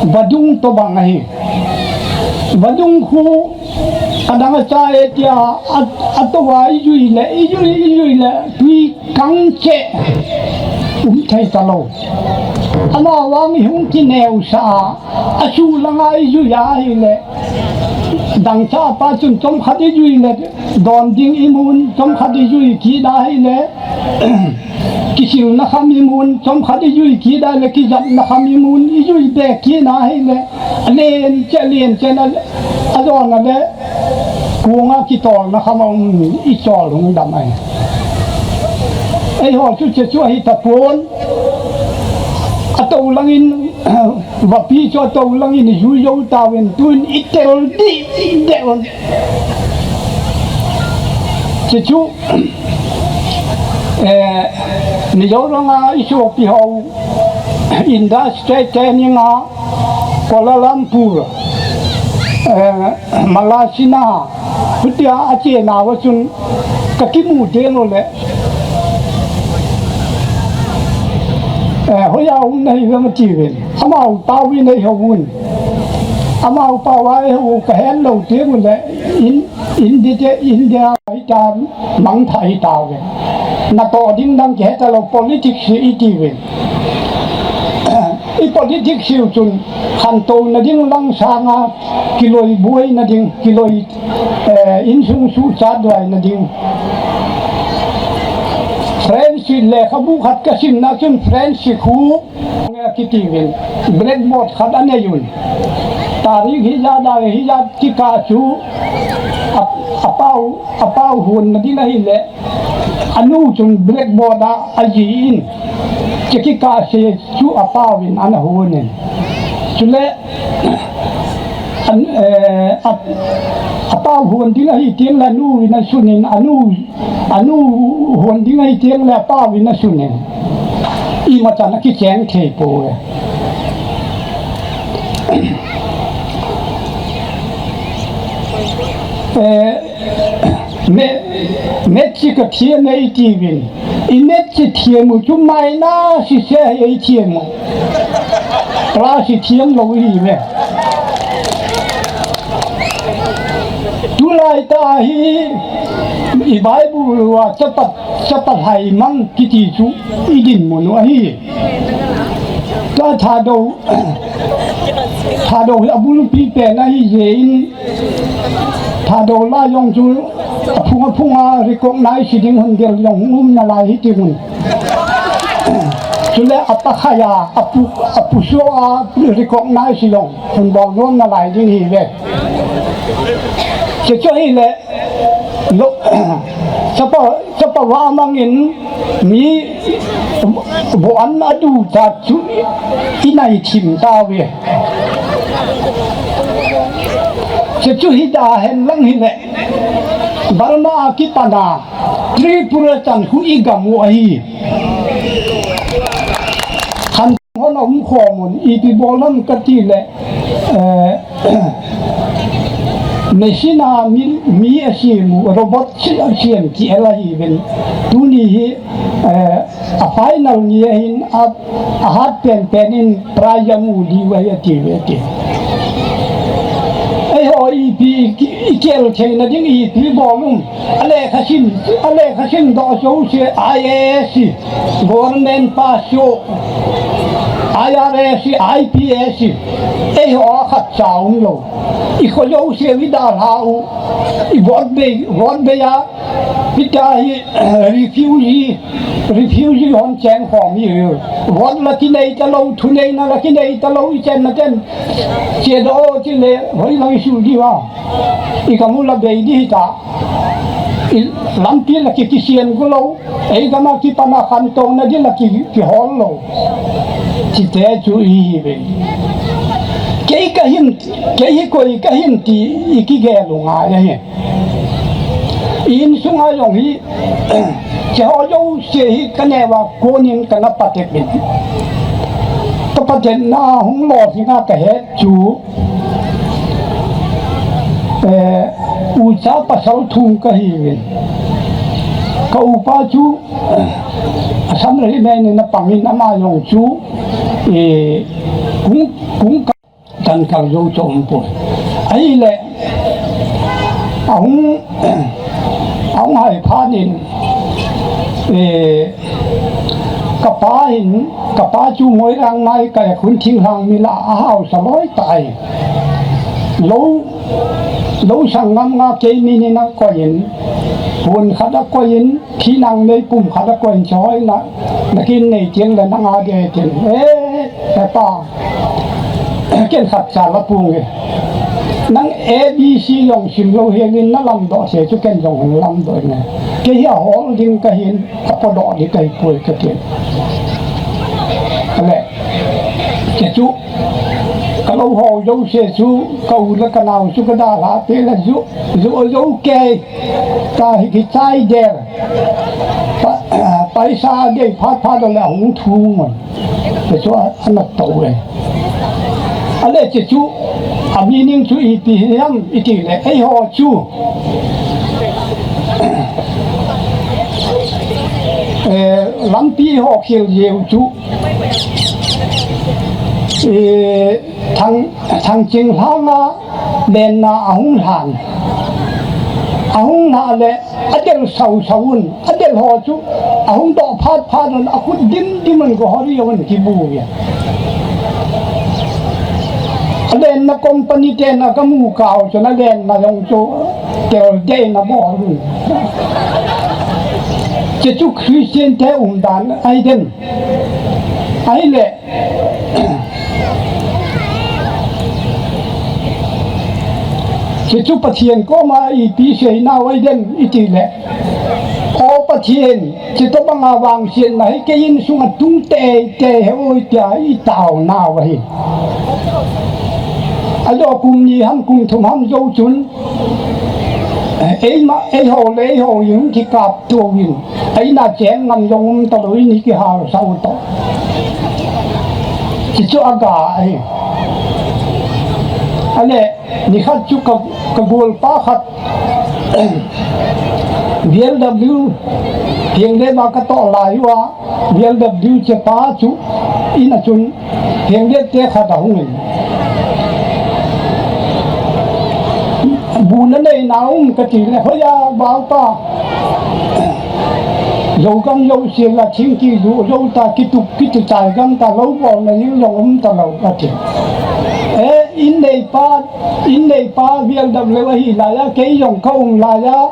vadung tobang ahi. Vadung khu adang a cha e tia, a, a to a i jui le, i jui, i jui le, tui kang cheh um thei talou. Amavang i hung kineosah a, a suh langa i jui ahile, dangchah pa chun chomkhat i jui le, don ding i mun, chomkhat i jui kit ahile, kisilna kham i mun, chomkhat i jui kit ahile, kijapna kham i mun, i jui be kit ahile, a len cheh, a len cheh na, a jona le, Kunga kitolna kham a um i chol hung dam ahi. Eiho chu che chu ahi tapon. A to langin, vapi chu a to langin i jui jou tauvin tun i tel di, i tel. Che chu, eh, Mizoram a i sopi ho, Indus Trade Training a, Kuala Lumpur, eh, Malaysia, hutia a chenau a chun ka kimu teng u le, eh, hoiya um nahi vem ati uvin. Amau pau in eiho un. Amau pau a eiho u ka hen lou teng u le, in India, India hita mangthah hita uve. Natoh ding dang kihe talou politics hi iti uve. I politics hi u chun khantouna ding lang sanga kiloi buaina ding, kiloi, eh, insung suhchat doina ding. French lekhabu khat ka simna chun French khu Nge kiti uvin, blackboard khat anei un. Tarik hijat a, hijat kikah chu a, apau, apau honna ding ahile, anu chun blackboard a ajih in, che kikah se chu apau in ana hon in. Chule, an, eh, a, apau hon ding ahi teng le anu in asun in, anu Anu hon ding ahi teng le apau in asun in. Imachan akicheng thei pouve. Eh, me, maths hi kathiam e iti uvin. I maths hi thiam u chu minus hi se hi ei thiam u. Plus hi thiam lou hi ve. Tulai tah hi i Bible a chapa, chapa lhaimang kiti chu i dinmun u ahi. Tua Thadou, Thadou hi abulpi pen ahi jeh in, Thadou la jong chu aphung aphung a recognize ding hon del jong hung um nalai hiti un. Chule apakhai a, apu, apuso a recognize jong hon bol nom nalai ding hi ve. Che chu ahile, lo, chapa, chapa va mang in, Mi bu an a du ta chu i nai thim ta ve. Chu chu hi da hen lang hi le. Barna a kipana Tripura chan hu i gam u ahi. Khan hon a um khom un ipi bol ham ka ti le. Eh, machine a mi, mi a siam u, robot si-, a siam kihel ahi ven. Tuni hi, eh, a final ni ahin a, a hat pen pen in prize a mu diu ahi a ti ve ti. Eiho ipi i ki-, i kel theina ding ipi bol um. A lekha sim, a lekha sim doh jouse I A S, government pass chu, I R S, I P S, eiho a khat cha um lou. I kho jouse i dalha u, i vote bei, vote bei a, i ta hi, refugee, refugee hon cheng khom hi. Vote la kinei ta lou, thuneina la kinei ta lou, i chenna ten. Che doh o ti le, hoi lang i sul diu a. I gam u la bei di hi ta. I lampi la ki, kisian gu lou. Ei gam a kipana khantouna di la ki, kihol lou. Chite chu i hi ve. Kei ka hin, kei hi koi ka hin ti i kigel u ngai ahi. I insung a jong hi, che ho jouse hi ka neo a konin ka na patep in. Ka patepna hung lolhing a ka het chu, eh, ucha pasal thum ka hi uvin. Ka upa chu, eh, Assam Regiment in a pang in ama jong chu, eh, kung, kung ka tan kal jou chu um poi. Ahile, ahung, ahung hai phat in, eh, ka pa hin, ka pa chu Moirang mai ka khun thinglhang mi la a hausa loi tai. Lou, lou sang ngam nga kei mi ni na koi in, hun khat a koi in, Khi nang nei pum khat a koi in choi na, na kin nei tiang le nang a de tin. Eh, eh, pa. Ken khat cha la pung e. Nang A B C jong sim lou hin na lam doh se chu ken jong lam doh ne. Kei hi a hol ding ka hin, a po doh ding ka hi poi ka tin. Ale, ke chu, ka lou ho jouse chu, ka u le ka nao chu ka dalha peh le ju, ju, ju kei. Ta hi kichai der. Pa, paisa dei phat phat le hung thum un. Te chu a, a na to e. Ale che chu, a meaning chu ipi hiam i ti le, eiho chu. Eh, lampi ho khel jeng chu. Eh, Thang, Thangchinglhang a lenna ahung lhan. Ahung lha le, a del sau sau un, a del ho chu, ahung doh phat phat un, a khut dim dim un go hori un kibu ya. A lenna company te na ka mu kau chu na lenna jong chu, tel dei na bo un. Che chu Christian te um dan ai den. Ahile, Chu chu Pathen koma ipi seinau ahi dem iti le, O Pathen, chutobanga vangsetna hi kei insunga tung teitei hih un tia i taonau ahi. Ajo kum ni ham kum thum ham jou chun, eima, eiho le eiho hung kikapto uvin. Eina cheng ngam jong um talou in i kihalsah u toh. Chuchu aga ahi. Ale, nikhat chu ka, ka golpa khat, B L W, Henglep a ka toh lai uva, B L W chepa chu, in a chun, Henglep te khat ahung in. Bu na neina um ka ti le, hoiya, Baupa. Zogam Zosial a thing kizu, zo ta, kitup, kituchai gam ta, lou bolna jing jong um talou, ati. E, in neipa, in neipa, B L W ahi laiya, kei jong ka um laiya,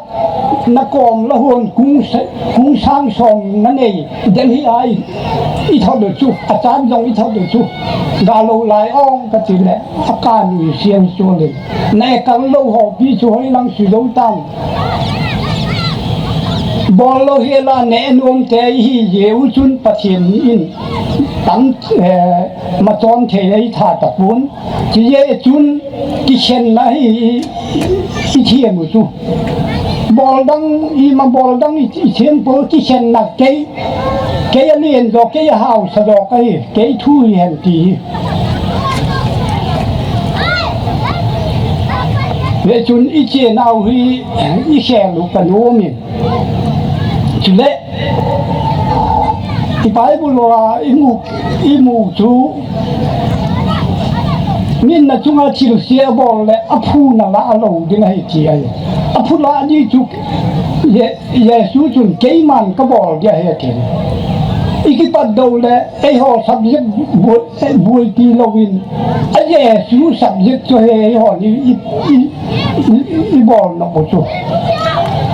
na kom la hon kung sa-, kung sang som na nei, Delhi a i, i thot u chu, a chan jong i thot u chu, ga lou lai ong ka ti le, a ka nui siang chu le, na e kal lou ho pi chu hoilang sui lou tam. Bol lou hela neh nom te ihi jeh u chun Pathen in tam, eh, machon thei ei tha tapon. Chujeh chun kikhenna hi i, i, i thiam u chu. Bol dang, ima bol dang i, i thiam pon, kikhenna kei, kei alen jo, kei ahausa jo kahi, kei thu hi hen ti hi. Ve chun i chenau hi i khel u ka nom in. Chule, i Bible a i mu, i mu chu, min na chunga thilse abol le, aphu na la lou ding ahi ti ahi. Aphu la ding chu, Je-, Jesu chun keiman ka bol dia he tin. I kipat dou le, eiho subject bu-, eh, buaipi louvin, a Jesu subject chu he eiho ni i, i, i, i bol na bu chu.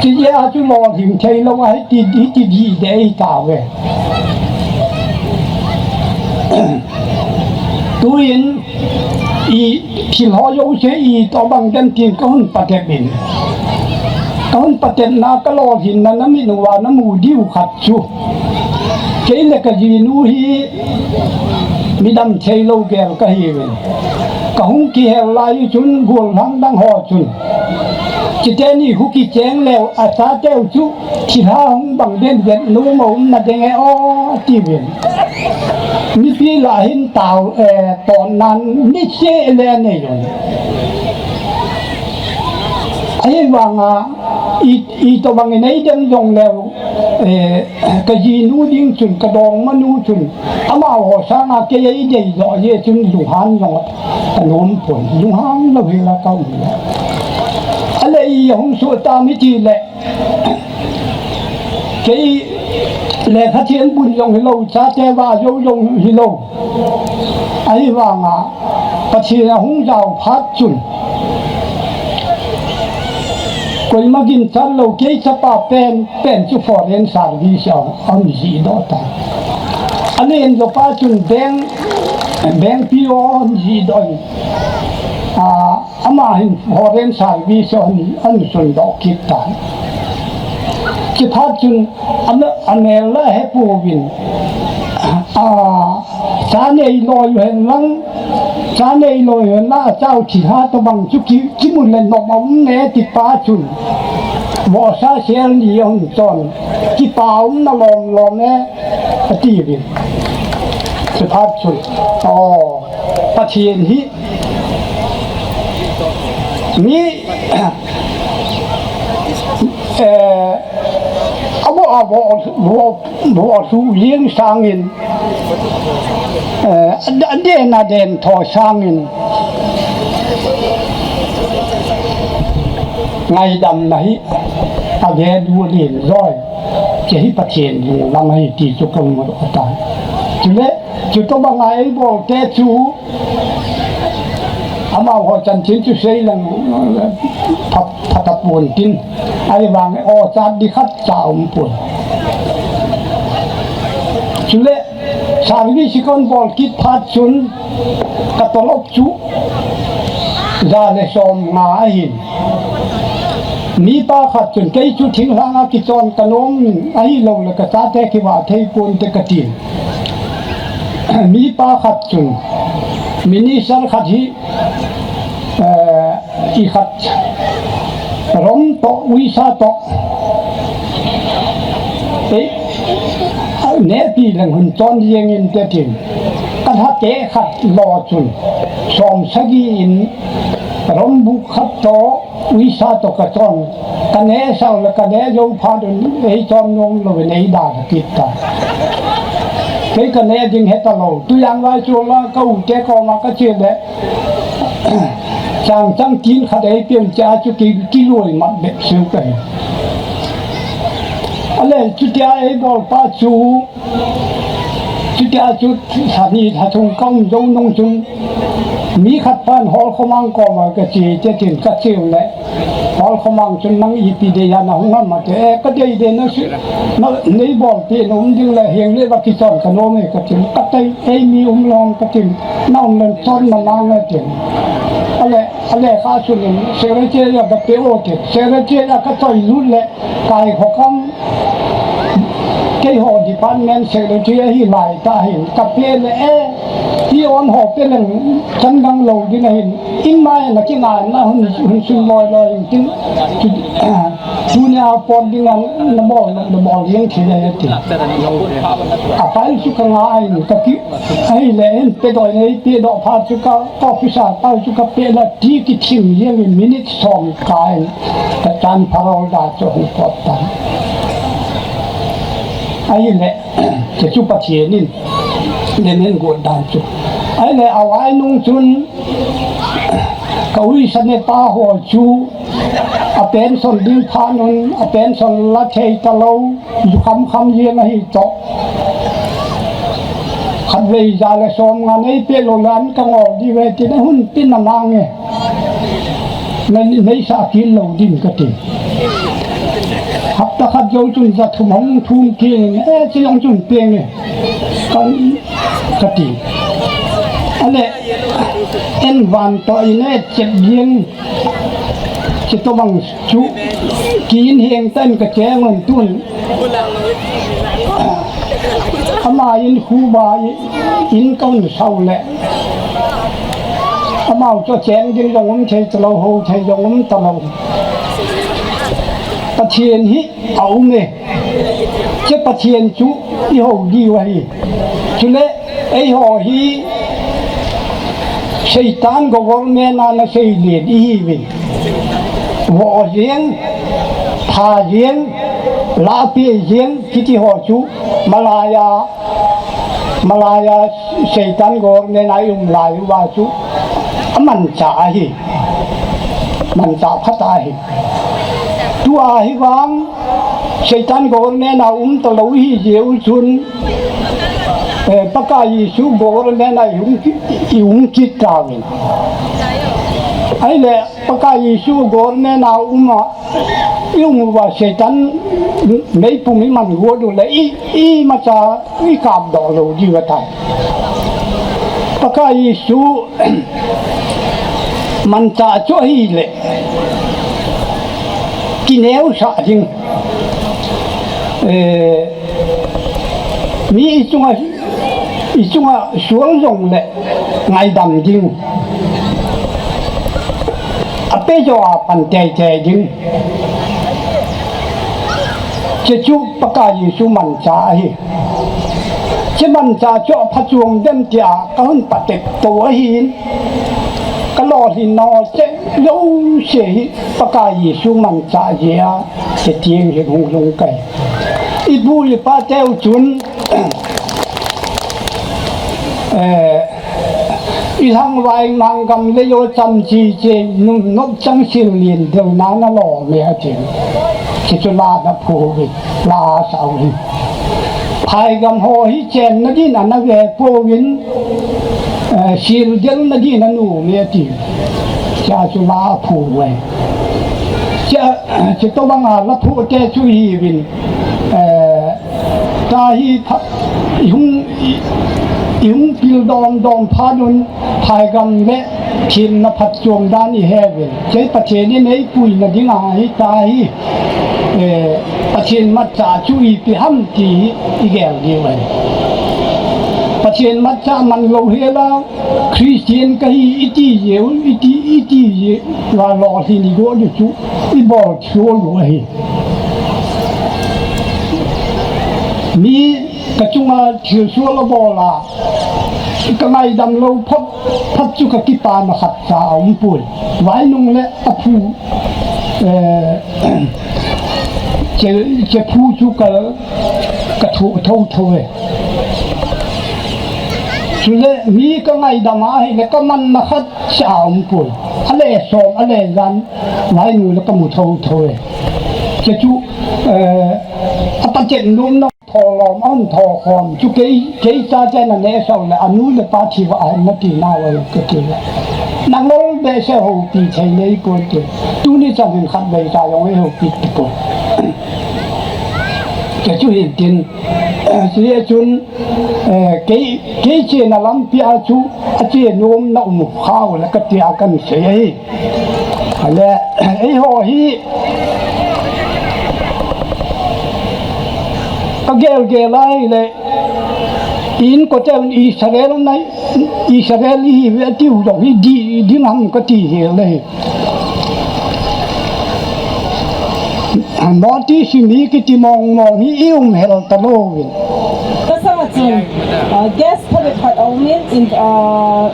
Chujeh a chu lolhing thei lou ahi ti, ti, ti di de ei ta ve. Tuin i thil ho jouse i tobang dem tin ka hung patep in. Ka hung patepna ka lolhinna na mit uva na mu diu khat chu. Kei le ka jinu hi midam thei lou gel ka hiuvin. Ka hung kihel lai chun gollhang dang ho chun, chiteni hu kicheng leu a chateu chu thilha hung bang den vet nom a um na ding e o, atiuvin. Mipi lah hin tao, eh, tao nan ni che le nei un. Ahivanga i, i tobang in ei dem jong leu, eh, ka jinu ding chun, ka dongmanu chun, amaho sanga kei ei dei jo jeh chun lunghan jong ka nom pon, lunghan lou hi la ka um le. Ale i hung suh tam iti le, kei lekha thiam bun jong hilou, chate va jou jong hilou. Ahivanga Pathen ahung jao phat chun, koima ginchat lou, kei chapa pen, pen chu foreign service a, ahung jih doh ta. Alen jo pa chun bank, bank P O ahung jih doh in. A, Ama hin foreign service a hung, hung sun doh kit tan. Chuphat chun, ama, amel la he pouvin. A, cha nei loi u hen lang, cha nei loi u hen la, achau thilha tobang chu ki, kimu le nom a um ne ti pa chun. Vohsa sel ni ahung chon. Kipa um na lom lom e, atiuvin. Chuphat chun. O, Pathen hi Mi, eh, abo, abo, bo, bo, su ling sangin, eh, a, a den, a den tho sangin, ngaidam na hi, a ve du lin joi, che hi Pathen lunglam ahi ti chu ka mu ta. Chule, chu tobang a ei bol te chu, Amaho chanchin chu sei leng pha, pha tapon tin. Ahivang o chat di khat cha um pon. Chule, service kon bol kit phat chun ka tolop chu ja le som nga ahin. Mipa khat chun kei chu thinglhang a kichon ka nom ahilou le ka chate kivah thei pon te ka tin. Mipa khat chun, minister khat hi, eh, i khat, Rom toh, Uisa toh, eh, nehpi leng hun chon jeng inte tin, ka lhate khat lo chun, som sagi in, Rom buk khat toh, Uisa toh ka chon, ka neh sao le ka neh jou phat un, ei chon nom louvin ei dalha kit ta. Kei ka neh ding heta lou. Tujang lai chu la ka u te koma ka che le. Chang chang tin khat ei pian cha chu ki, kiloi mat bep seu ka hi. Ale chutia ei bol pa chu, chutia chu lha ni lha thum ka um jou nung chun, Mi khat pan Hall Khomang koma kache, che tin kache u le, Hall Khomang chun nang ipi dei a nahung ham ati. Eh, kadei dei na si, na, nei bolpeh nom ding le heng le va kichon kanom e kati. Katei, ei mi um lou ham kati. Na um leng chon na mang e tin. Ale, ale kha chun in, secretary a kapeh o tin. Secretary a kachoi lut le, Kaikhokam, keiho department secretary ahi lai tah hin, kapeh le e, peon ho pe leng chan dang lou ding ahin, in mai na kingaina hun, hun sun loi loi in tin, tu, tunia pot ding a nabol, nabol ding thei le ti. A file chu kangai in, kapi, ahile in, pedoh nei, pedoh phat chu ka, ka officer pa chu kapeh le ti kithim jeng in minute som kai in. Ka chan parol da chu hung pot tan. Ahile, che chu Pathen in, le nen got dan chu. Ahile, avai nung chun, ka uisa nepa ho chu, a pension ding phat un, a pension la thei talou, ju kham kham jeng ahi toh. Khatvei ja le som nga nei peh lou le an ka ngol diu ve tin, ahun tin na mang e. Na, nei sa kit lou ding kati. Hapta khat jou chun ja thum hung thum kit, eh, che jong chun peng e. Kan kati. Ale, en van toh in e chet jeng. Che tobang chu, kin heng tan ka cheng un tun. Ama in khu ba in kaun sau le. Amau chu cheng ding jong um thei talou, ho thei jong um talou. Pathen hi a um e. Che Pathen chu i ho diu ahi. Chule, eiho hi Satan government a na sei len i hiuvin. Vo jeng, pha jeng, lahpeh jeng, kiti ho chu Malaya, Malaya Satan government a i um lai uva chu a manchah ahi. Manchah phat ahi. Tua hi vang Satan government a um talou hi jeh u chun, eh, Pakai Jesu government a i hung ki-, i hung kit tauvin. Ahile Pakai Jesu government a um a, i um uva Satan meipum i man got u le i, imacha i kapdoh lou diu ahitai. Pakai Jesu manchah chu ahile, kineosah ding. Eh, mi i chunga, i chunga sual jong le ngaidam ding. A pe jo a pan teitei ding. Che chu Pakai Jesu manchah ahi. Che manchah chu a phachuam dem tia ka hun patep to ahin. Ka lolhin nau che jouse hi Pakai Jesu manchah jeh a che tieng hi hung lhung kai. I pu i pa teu chun, eh, I lhangvai mang gam le jo cham chi che num nop chang sil lien deu na na lo me a chin. Chi chu la na phu vi, la sa u hi. Phai gam ho hi chen na din a na ve po vin, eh, sil del na din a nu me a ti. Cha chu la phu ve. Cha, chi to bang a la phu te chu hi vin, eh, Tahi pha-, i hung, i, i hung pil dom dom phat un, phaigam le themna phatchom dan i he uve. Kei Pathen in ei puina ding ahi tahi, eh, Pathen matchah chu ipi ham ti i gel diu ahi. Pathen matchah man lou hela, Christian kahi i ti jeh u, i ti, i ti jeh u, la lolhin i go diu chu, i bol thou lou ahi. Mi ka chunga thilsual a bol a, ka ngaidam lou phot, phot chu ka kipana khat cha a um poi. Vainung le a phu, eh, che, che phu chu ka, ka thu thou thou e. Chule mi ka ngaidam a ahile ka manna khat cha a um poi. A le som, a le jan, vainung le ka mu thou thou e. Che chu, eh, a Pathen lum na Tholom an thokhom chu kei, kei chate naneh sah le anu le pa thi va ahin nati nau ahi kati le. Nangol behseh houpi thei nei ponte. Tuni chan hin khatvei cha jong eihoupi tapon. Kei chu hintin, chule chun, eh, kei, kei chena lampi a chu, ache nom na um khau le kati a kahin sei ahi. Ale, eiho hi, kagel gel a ahile, inkoten Israel na, Israel ihiuve atiu jong hi di, ding ham kati hel ahi. North East mi kiti mong mong hi i um hel talouvin. Kasanga chun, uh, guest phabep khat aumin, in, uh,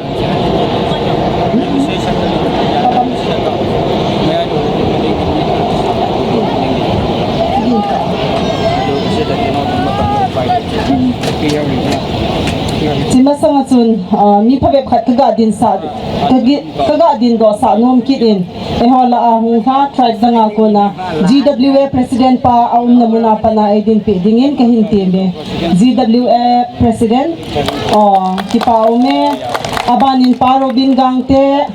Chi masanga chun, ah, mi phabep khat kaga dinsah, kagi-, kaga dindohsah nom kit in, eiho lah a hung lha tribe danga kona G W A President pa aumna muna pat a eidinpeh dingin kahin teme. G W A President, oh, kipa aume, abanin Pa Robin Gangte,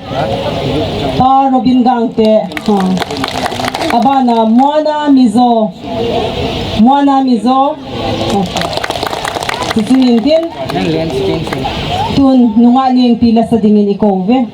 Pa Robin Gangte, oh. Abana Moana Mizo, Moana Mizo. Hichu hintin. Tun nungah nengpi lasa dingin ikouve.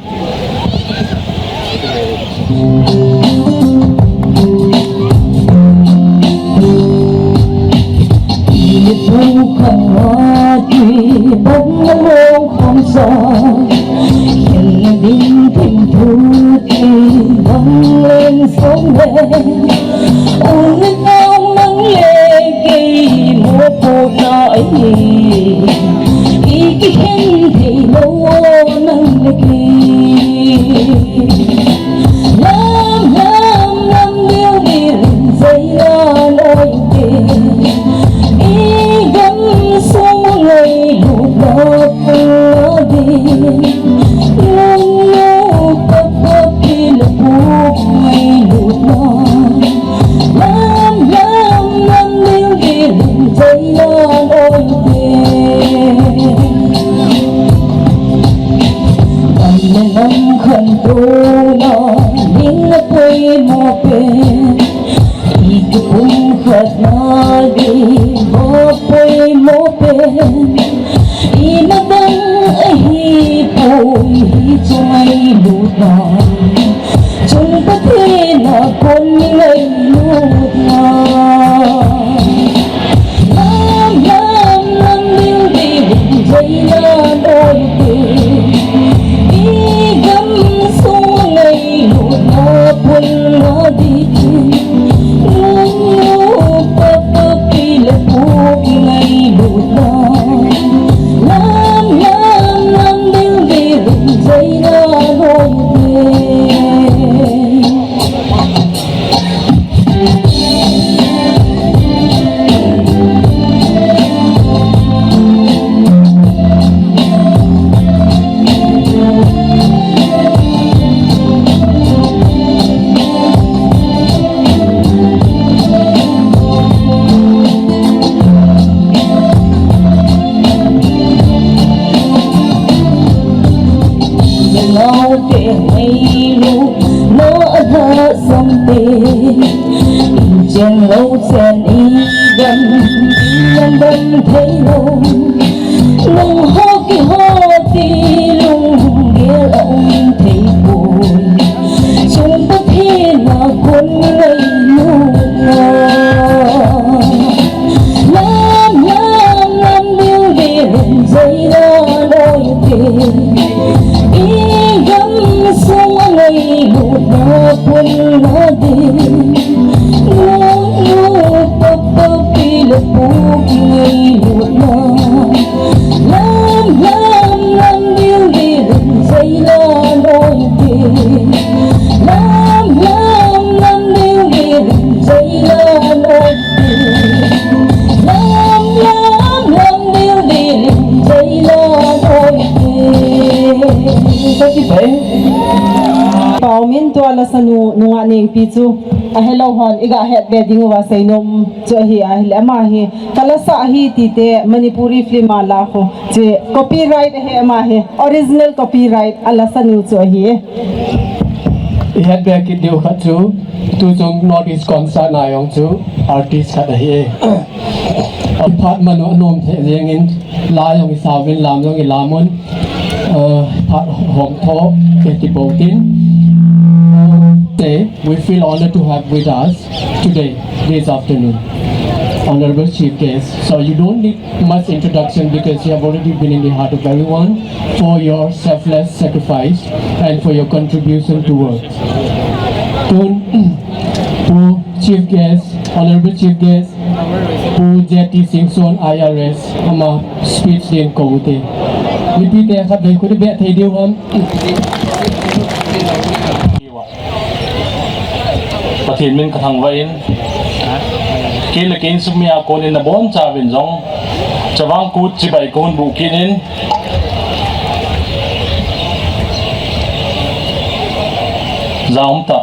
Sanu nungah Nengpi chu ahelou hon iga het be ding uva seinom chu ahi ahile ama hi kalasa ahi tite Manipuri film a la khu chu copyright ahi ama hi original copyright a la sanu chu ahi. I het be kit diu khat chu tu chung North East concert na jong chu artist khat ahi. Phat manu anom thei jeng in la jong i sauvin lam jong i lam un. Uh, phat hom tho ke ti bo tin. Say, we feel honored to have with us today, this afternoon, Honorable Chief Guest. So you don't need much introduction because you have already been in the heart of everyone for your selfless sacrifice and for your contribution to work. Tun, Pu Chief Guest, Honorable Chief Guest, Pu J T Singson I R S, ama speech din kou te. Mipi te khat vei khu di be thei diu ham. Pathen min ka thangvah in, kei le kei insung mi a kon in nabon chauvin jong Chavang Kut chibai kahung buh kit in, jaum ta.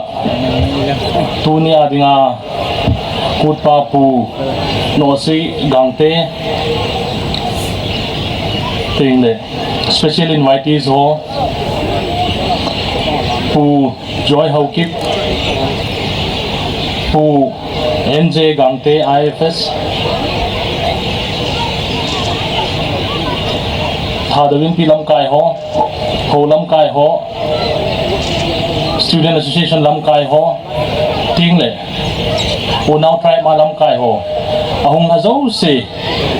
Tuni a dinga Kutpa Pu Nosui Gangte, teng le special invitees ho, Pu Joy Haokip, Pu N J Gangte I F S, Thadou Inpi lamkai ho, Ho lamkai ho, Student Association lamkai ho, teng le Unau Tribe a lamkai ho, ahung lha jouse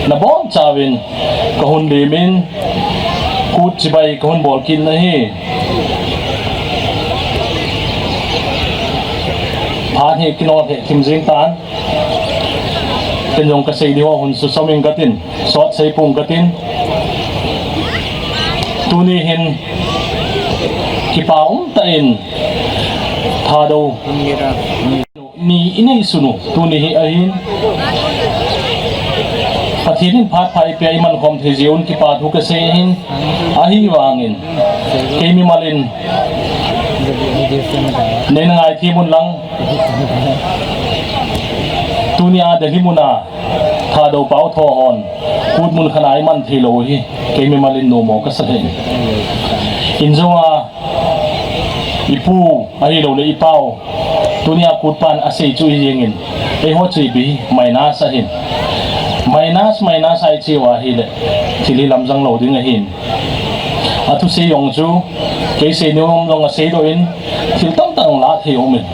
nabon chauvin kahung lem in, Kut chibai kahung bol kit na hi. Phat hi kinol he thim jing tan. Ken jong kasei diu hon susom ing katin, sot sei pung katin. Tuni hin kipa um tah in Thadou ni inei sunu tuni hi ahin. Pathen in phat pha eipeh a iman khom thei jeh un kipa thu kasei ahin. Ahivangin kei mimal in nei na ngaithem un lang. Tuni a Delhi mun a Thadou pao tho hon Kut mun khat a iman thei lou hi kei mimal in nomo kasa lheh in. In jong a ipu ahilou le ipao tuni a Kut pan asei chu hi jeng in, eiho chu ipi minus ahin. Minus, minus a ichi uva ahile thil hi lamjang lou ding ahin. Athusei jong chu kei sei nom jong asei doh in, thil tamtah jong la thei um in.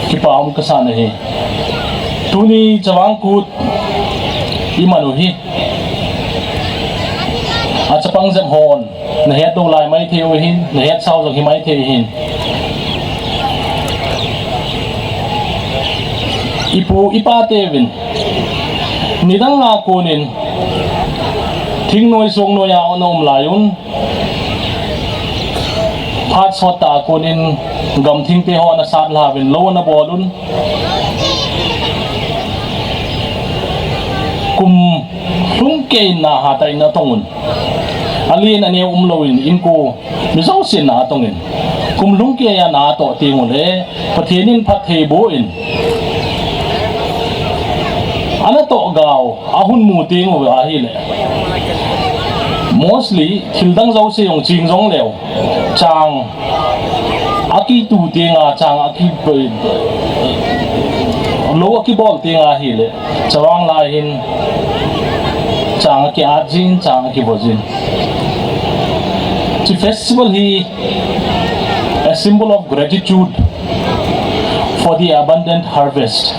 Kipa um kasa na hi. Tuni Chavang Kut iman u hi a chapang jep hon nahet doh lai maithei u hin, nahet sao jong hi maithei hin. Ipu ipa teuvin nidang a kon in thingnoi songnoi a ana um lai un, phat sot tah a kon in gamthingte ho ana sat lha uvin lou ana bol un. Kum lhung kei in na hatah in atong un. Alen aneo umlou in inko mi jousen na atong in. Kum lhung kei a na atoh teng ule Pathen in phatthei boh in ana toh gao ahung mu teng u ahile, mostly thil dang jouse jong ching jong leu, chang akitu teng a, chang aki, lou akibol teng ahile, Chavang lai hin chang akiat jin, chang akivo jin. Hiche festival hi a symbol of gratitude for the abundant harvest.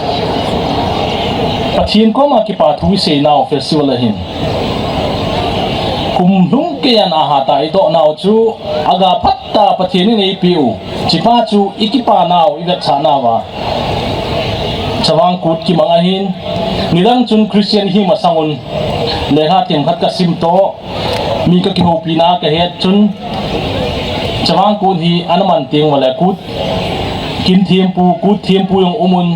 Pathen koma kipa thu isei nau festival ahin. Kum lhung kei a na hatah itoh nau chu aga phat tah Pathen in eipeh u, hichepa chu ikipa nau, ivetsah nauva Chavang Kut kimang ahin. Nidang chun Christian ihi masang un lekha themkhat kasim toh, mi kakihoupi na kahet chun, Chavang Kut hi ana man teng ule Kut kin thempu, Kut thempu jong um un,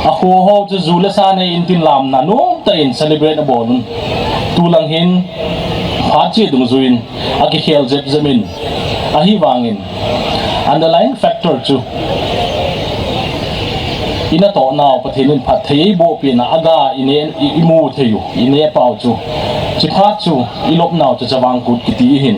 akho ho chu ju le sa nei in tin lamna nomtah in celebrate abol un. Tulang hin phat cheh dungjuiyin akikhel jep jep in, Ahivangin underlying factor chu i natoh nau Pathen in phatthei eiboh peh na aga i ne, i, i mu thei u, i ne pau chu, chiphat chu i lop nau chu Chavang Kut kiti ahin.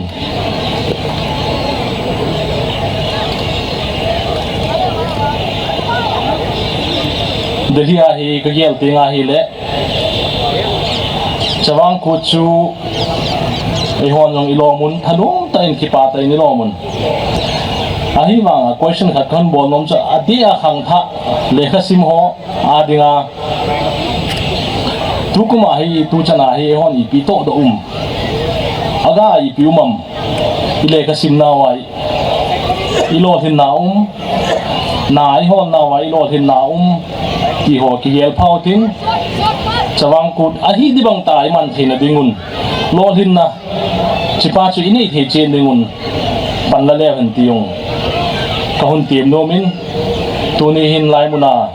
Delhi a hi ka gel teng ahile, Chavang Kut chu eihon jong i lom un, thanom tah in, kipah tah in i lom un. Ahivanga question khat ka hung bol nom chu, adeh a khangthah lekhasim ho a dinga, tukum a hi, tuchan a hi eihon ipi tohdoh um, aga ipi um am, i lekhasim nau a i lolhinna um, na i hol nau a i lolhinna um, ti ho kigel phau tin, Chavang Kut ahi ding bang tah i man theina ding un, lolhinna, chiphat chu i nei thei chen ding un, pan la leu hen ti jong ka hung tem nom in, tuni hin laimun a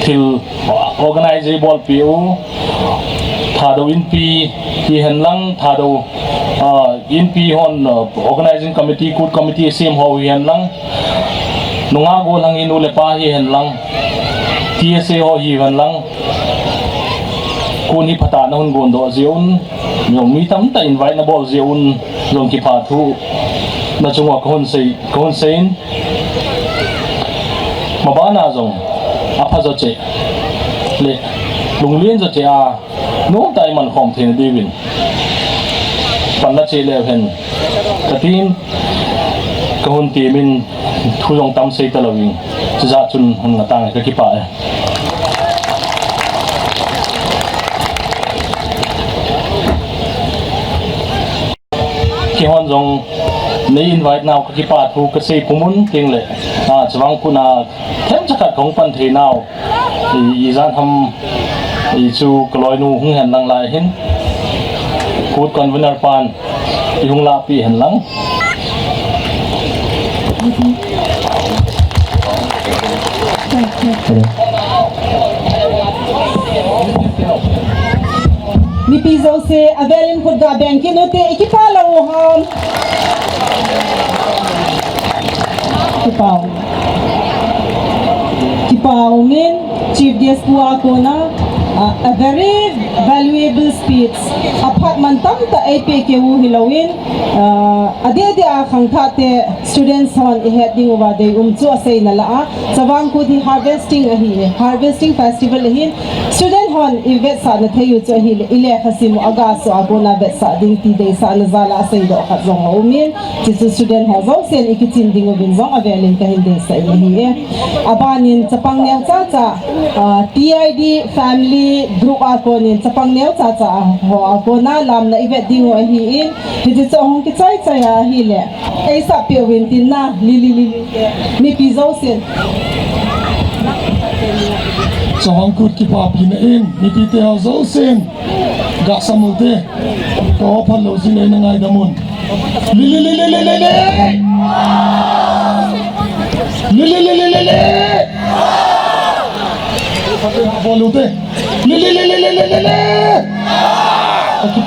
thil organize eibolpeh u, Thadou Inpi hihen lang, Thadou, ah, Inpi hon, ah, organizing committee, Kut committee sem ho hihen lang, nungah gollhang hi nu le pa hihen lang, T S A ho hihen lang, Kut hi phatah na hung gon doh jeh un, jong mi tamtah invite na bol jeh un, jong kipah thu na chung uva ka hung sei, ka hung sei in, maban a jong apha jo cheh le lunglen jo cheh a, nomtah a i man khom theina diuvin pan la cheh leu hen ka tin, ka hung tem in, thu jong tam sei talou in, chujat chun hung nga tange, ka kipah e. Keihon jong nei invite nau ka kipah thu ka sei pumun teng le, ah, Chavang Kut a themcha khat ka hung pan thei nau, i, ijat ham, i chu ka loinu hung hen lang lai hin, Kut convener pan i hung lahpeh hen lang. Mipi jouse, avel in khut ga beng kit u hite, i kipah lou u ham? Kipah. Kipah umin, Chief Guest pu a kona, uh, a very valuable speech, aphat man tamtah eipeh keu hilou in, uh, adeh deh a khangthah te students hon ihet ding uva deium chu aseina lah a, Chavang Kut hi harvesting ahi, harvesting festival ahin, student hon ivetsahna thei u chu ahile, ilekhasim u aga soh a kona vetsah ding ti deisahna jal a aseidoh khat jong aumin, chuchu student ho jousen ikichin ding uvin jong avel in kahin deisah in ahi e. Aban in chapang neocha cha, ah, T I D family group a kon in chapang neocha cha ho a kona lamna ivet ding u ahin, hiche chu ahung kichai chai ahile, eisah peh uvin tin na, Lily, Lily, mipi jousen. Chavang Kut kipapina in, mipi te ho jousen, gasam u hite, ka open lou jin e, na ngaidam un. Lily, Lily, Lily, Lily! Lily, Lily, Lily! Bol u hite. Lily, Lily, Lily, Lily! Okay,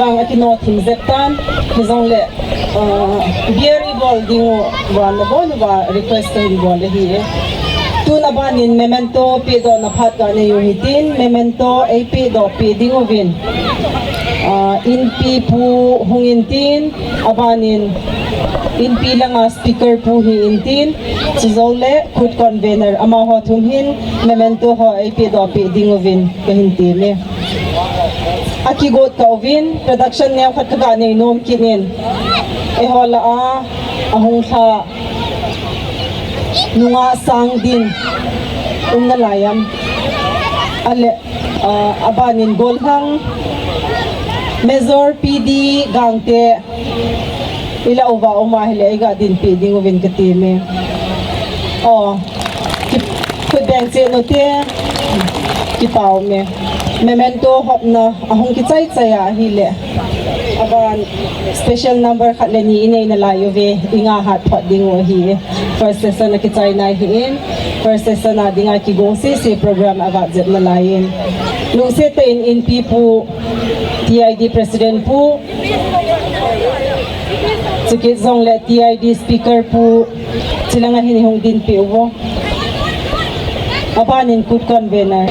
Vang akino thim jep tan, hijongle, ah, beer ibol diu va nabon uva request kahin bol ahi e. Tun abanin memento pedohna phat kanei u hitin, memento eipedoh peh diuvin, ah, Inpi pu hung intin, abanin Inpi langa speaker pu hi intin, chujoule KUT convener amaho thum hin memento ho eipedoh peh diuvin kahin tem e. Akigot tauvin, production neokhat kaga nei nom kit in. Eiho lah a, ahung lha, nungah sang din, um nalai am. Ale, ah, abanin gollhang, Major P D Gangte, ilah uva um ahile, eiga dinpeh diuvin katem e. O, ki-, khut beng cheh ute, kipa um e. Memento hopna ahung kichai chai ahile, aban special number khat le ni inei nalai uve, inga hat phot diu ahi. First session akichai nai hin, first session a dinga kigong sese program avat jep nalai in. Lungset tah in Inpi pu, T I D president pu, chukit jongle T I D speaker pu, chulanga hin ihung dinpeh uvo. Abanin KUT convener,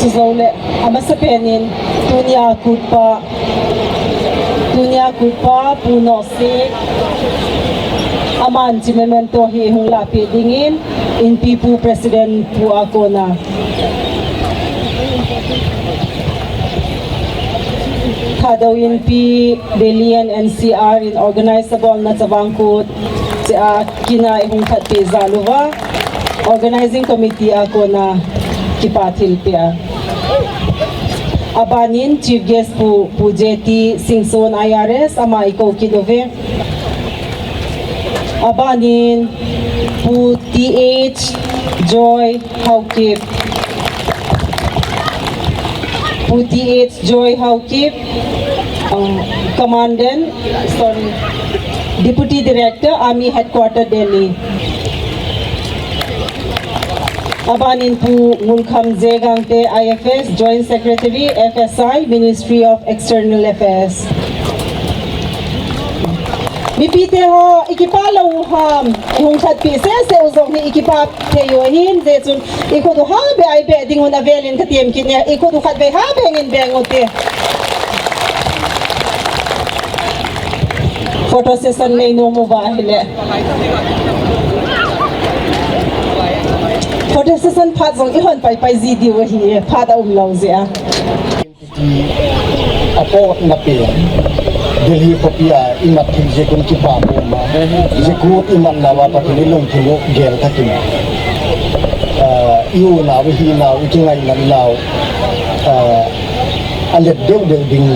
chujoule, amasapen in, tunia KUT pa, tunia KUT pa, Pu Nohsek, aman hiche memento hi hung lahpeh dingin, Inpi pu president pu a kona. Thadou Inpi, Delhi and N C R in organize abolna Chavang KUT, chea kina ihung khatpeh jal uva, organizing committee a kona kipa thilpeh a. Abanin chief guest pu, Pu J T Singson I R S, ama ikou kit uve. Abanin Pu T H Joy Haokip. Pu T H Joy Haokip, uh, Commandant, sorry, Deputy Director, Army Headquarter, Delhi. Abanin Pu Ngulkham J Gangte, I F S, Joint Secretary, F S I, Ministry of External Affairs. Mipite ho, ikipa lou u ham, ihung khatpeh sese u jong hi ikipa thei u ahin, hijeh chun ikhut u habe a ibeh diuvin avelin katem kit e, ikhut u khatvei habe in beng ute. Photo session nei nom uva ahile. Photo session phat jong ihon paipai ji diu ahi, phat aum lou jeh a. Apotna pen Delhi khopi a imat thei jeh un kipa puma. Jeh un imatna uva Pathen ilungthim u gel tah in, ah, i-u nau, ihinau, ikingainat nau, ah, alet deh deh ding,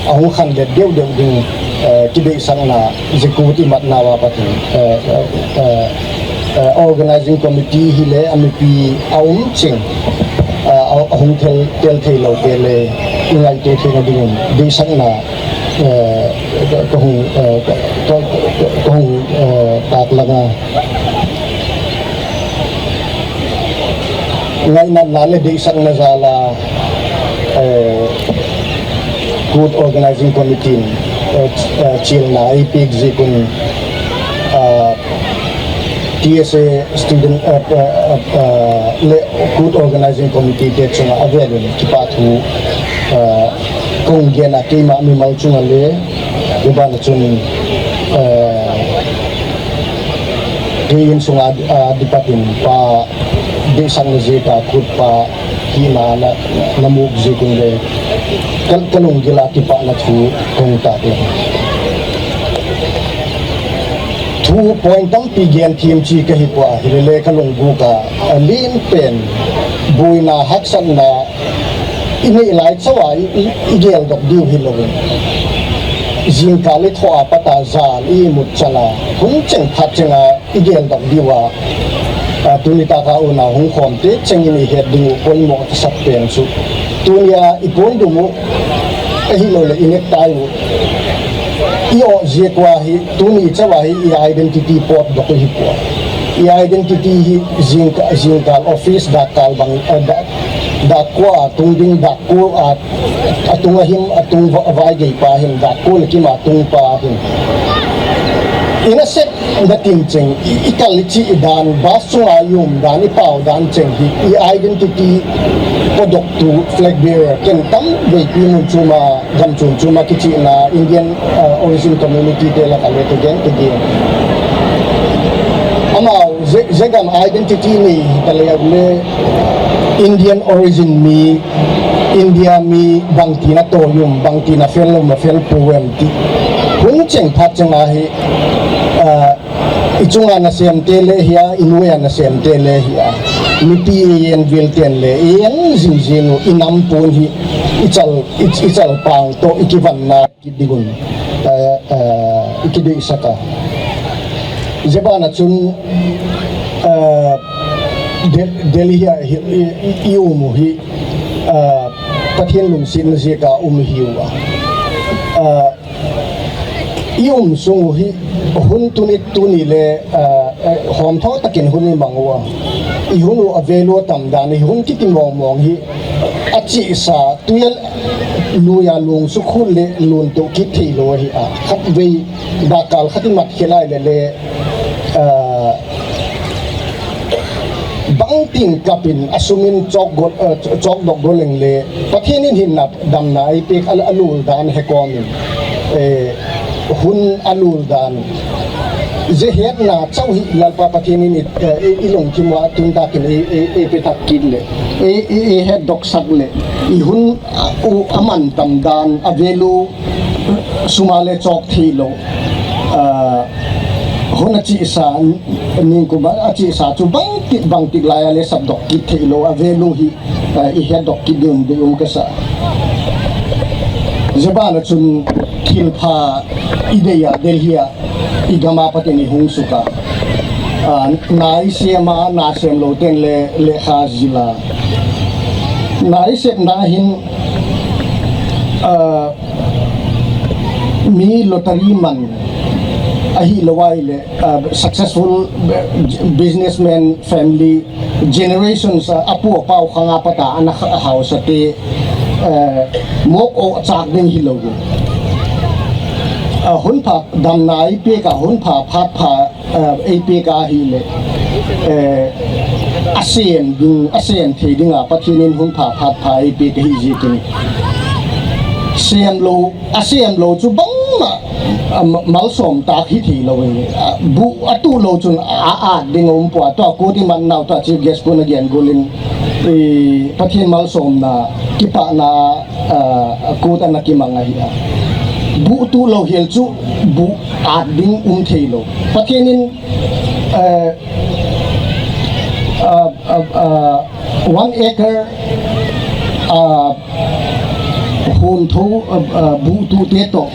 ahung khanlet deh deh ding, ah, kideisahna, jeh un imatna uva Pathen, ah, ah, ah, ah, organizing committee hile amipi aum ching, ah, a, ahung thel, tel thei lou te le, ingaito theina ding un, deisahna, eh, ka, kahung, eh, ka, ka, ka, kahung, eh, taklang a. Ngainatna le deisahna jal a, eh, KUT Organizing Committee in, eh, ch-, eh, chelna eipeh jeh un, ah, T S A student, eh, eh, eh, eh, le KUT Organizing Committee te chunga avelin kipa thu, eh, kahung gen a, keima mimal chunga le, hibana chun, eh, kei insunga, ah, department pa, deisahna jeh a KUT pa, hina na, na muk jeh un le, ka, kalunggil a kipana thu kahung tah e. Thu point tampi gen them chu kahi poi, hile le kalunggil a, alen pen, boina haksatna, inei lai chauva i, i, igel doh diu hilouvin. Jingkah le thoh a pat a jal imut chan a, hun cheng phat cheng a, igel doh diu a, a, tuni tah a unau hung khom te chengin ihet ding u poimo kasah pen chu. Tunia iphone dum u, ahilou le inek tai u. I-o jeh uva hi, tuni chauva hi i-identity potdoh u hi poi. I-identity hi jingka-, jingkah office dakkal bang, eh, da-, Dak ko a tung ding, dak ko a, a tung a him, a tung va-, vai gei pa him, dak ko le kim a tung pa him. Ina sep na tin cheng, i, i kal i chi i dan, bus chunga i um dan, i pau dan cheng hi, i identity podok tu flag bearer, ken tam vei pi mun chuma, gam chum chuma kichi na Indian, uh, origin community te la kal le tu gen tu gen. Amau, ze, ze gam identity ni, ta le, le Indian origin mi, India mi bangti na to yum, bangti na fel lo, ma fel pu em ti. Hun cheng phat cheng a hi, ah, i chunga na sem te le hi a, i nuia na sem te le hi a. Mipi i en vil ten le, i en zing zing u, i nam pun hi, i chal, i, i chal pang to, i kivan na ki digun, ah, ah, i ki dei saka. Ze bana chun, ah, Del-, Delhi hi a, hi, i, i, i um u hi, ah, Pathen lungsetna ziaka um hi u a. Ah, i um sung u hi hun tuni, tuni le, ah, eh, hom tho takin hun i mang u a. I hun u a value tam dan, i hun kiti mong mong hi a chi sa, tuel luia lung su khun le lun to kit thei lo hi a. Khat vei dakal khat i mat khilai le le, ah, bangtin kapin, asumin chok gol, eh, ch-, chok dok gol leng le, Pathen in hinna damna ei pek a, a lul dan he komin, eh, hun a lul dan. Ze hetna chau hi Lalpa Pathen in i, eh, i, i lungthim a tun takin ei, ei, ei pe thak kit le, ei, ei, ei het dok sak le, i hun a, u, a man tam dan, a value, suma le chok thei lo. Ah, hun a chi sa, ning kuma a chi sa chu bangtik, bangtik lai a le sap dok kit thei lo, a value hi, ah, i het dok kit ding dei um ka sa. Ze bana chun thil pha i dei a, Delhi a, i gam a Pathen i hung suka. Ah, na i sem a, na sem lo ten le, lekha zila. Na i sepna hin, ah, mi lottery man ahi lo ai le, ah, successful, eh, businessman family generations, ah, a pu a pau khang a pata ana kha-, hausa te, eh, mok o chak ding hi lo. Ah, hun pha damna i pek a, hun pha phat pha, eh, ei pek a hi le, eh, a sem ding, a sem thei ding a Pathen in hun pha phat pha ei pek a hi zikin. Sem lo, a sem lo chu bang ma, a, ma-, malsom tak hi thei lo in, a, bu, a tu lo chun a, a, a ding um pua, tua ko di man nau tua chief guest ko na gen gulin, eh, Pathen malsomna, kipana, ah, kut ana kimang ahi a. Bu tu lo hial chu, bu at ding um thei lo. Pathen in, eh, ah, ah, ah, one acre, ah, hun tho, ah, ah, bu tu te to,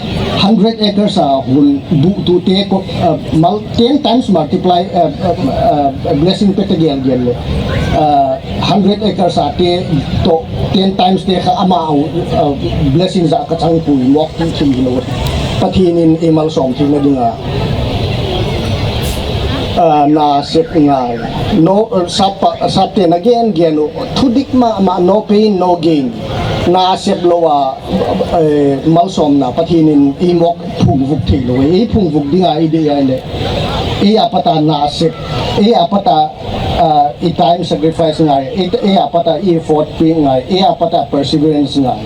hundred acres a hun bu tu te ko, ah, mal-, ten times multiply, ah, ah, ah, blessing pe te gel gel le. Ah, hundred acres a te to ten times te kha ama, uh, blessings a ka chang pui mok ti thim lo. Pathen in i malsom thei na ding a. Ah, na sep ngai. No, uh, sap, sap te na gen gen u. Thu dik ma, ma, no pain, no gain. Na sep lo a, eh, malsom na Pathen in i mok phung vuk thei lo. I phung vuk ding a i dei a le. I a pata na sep. I a pata ah, i time sacrifice ngai, i, i a pata i effort pi ngai, i a pata perseverance ngai.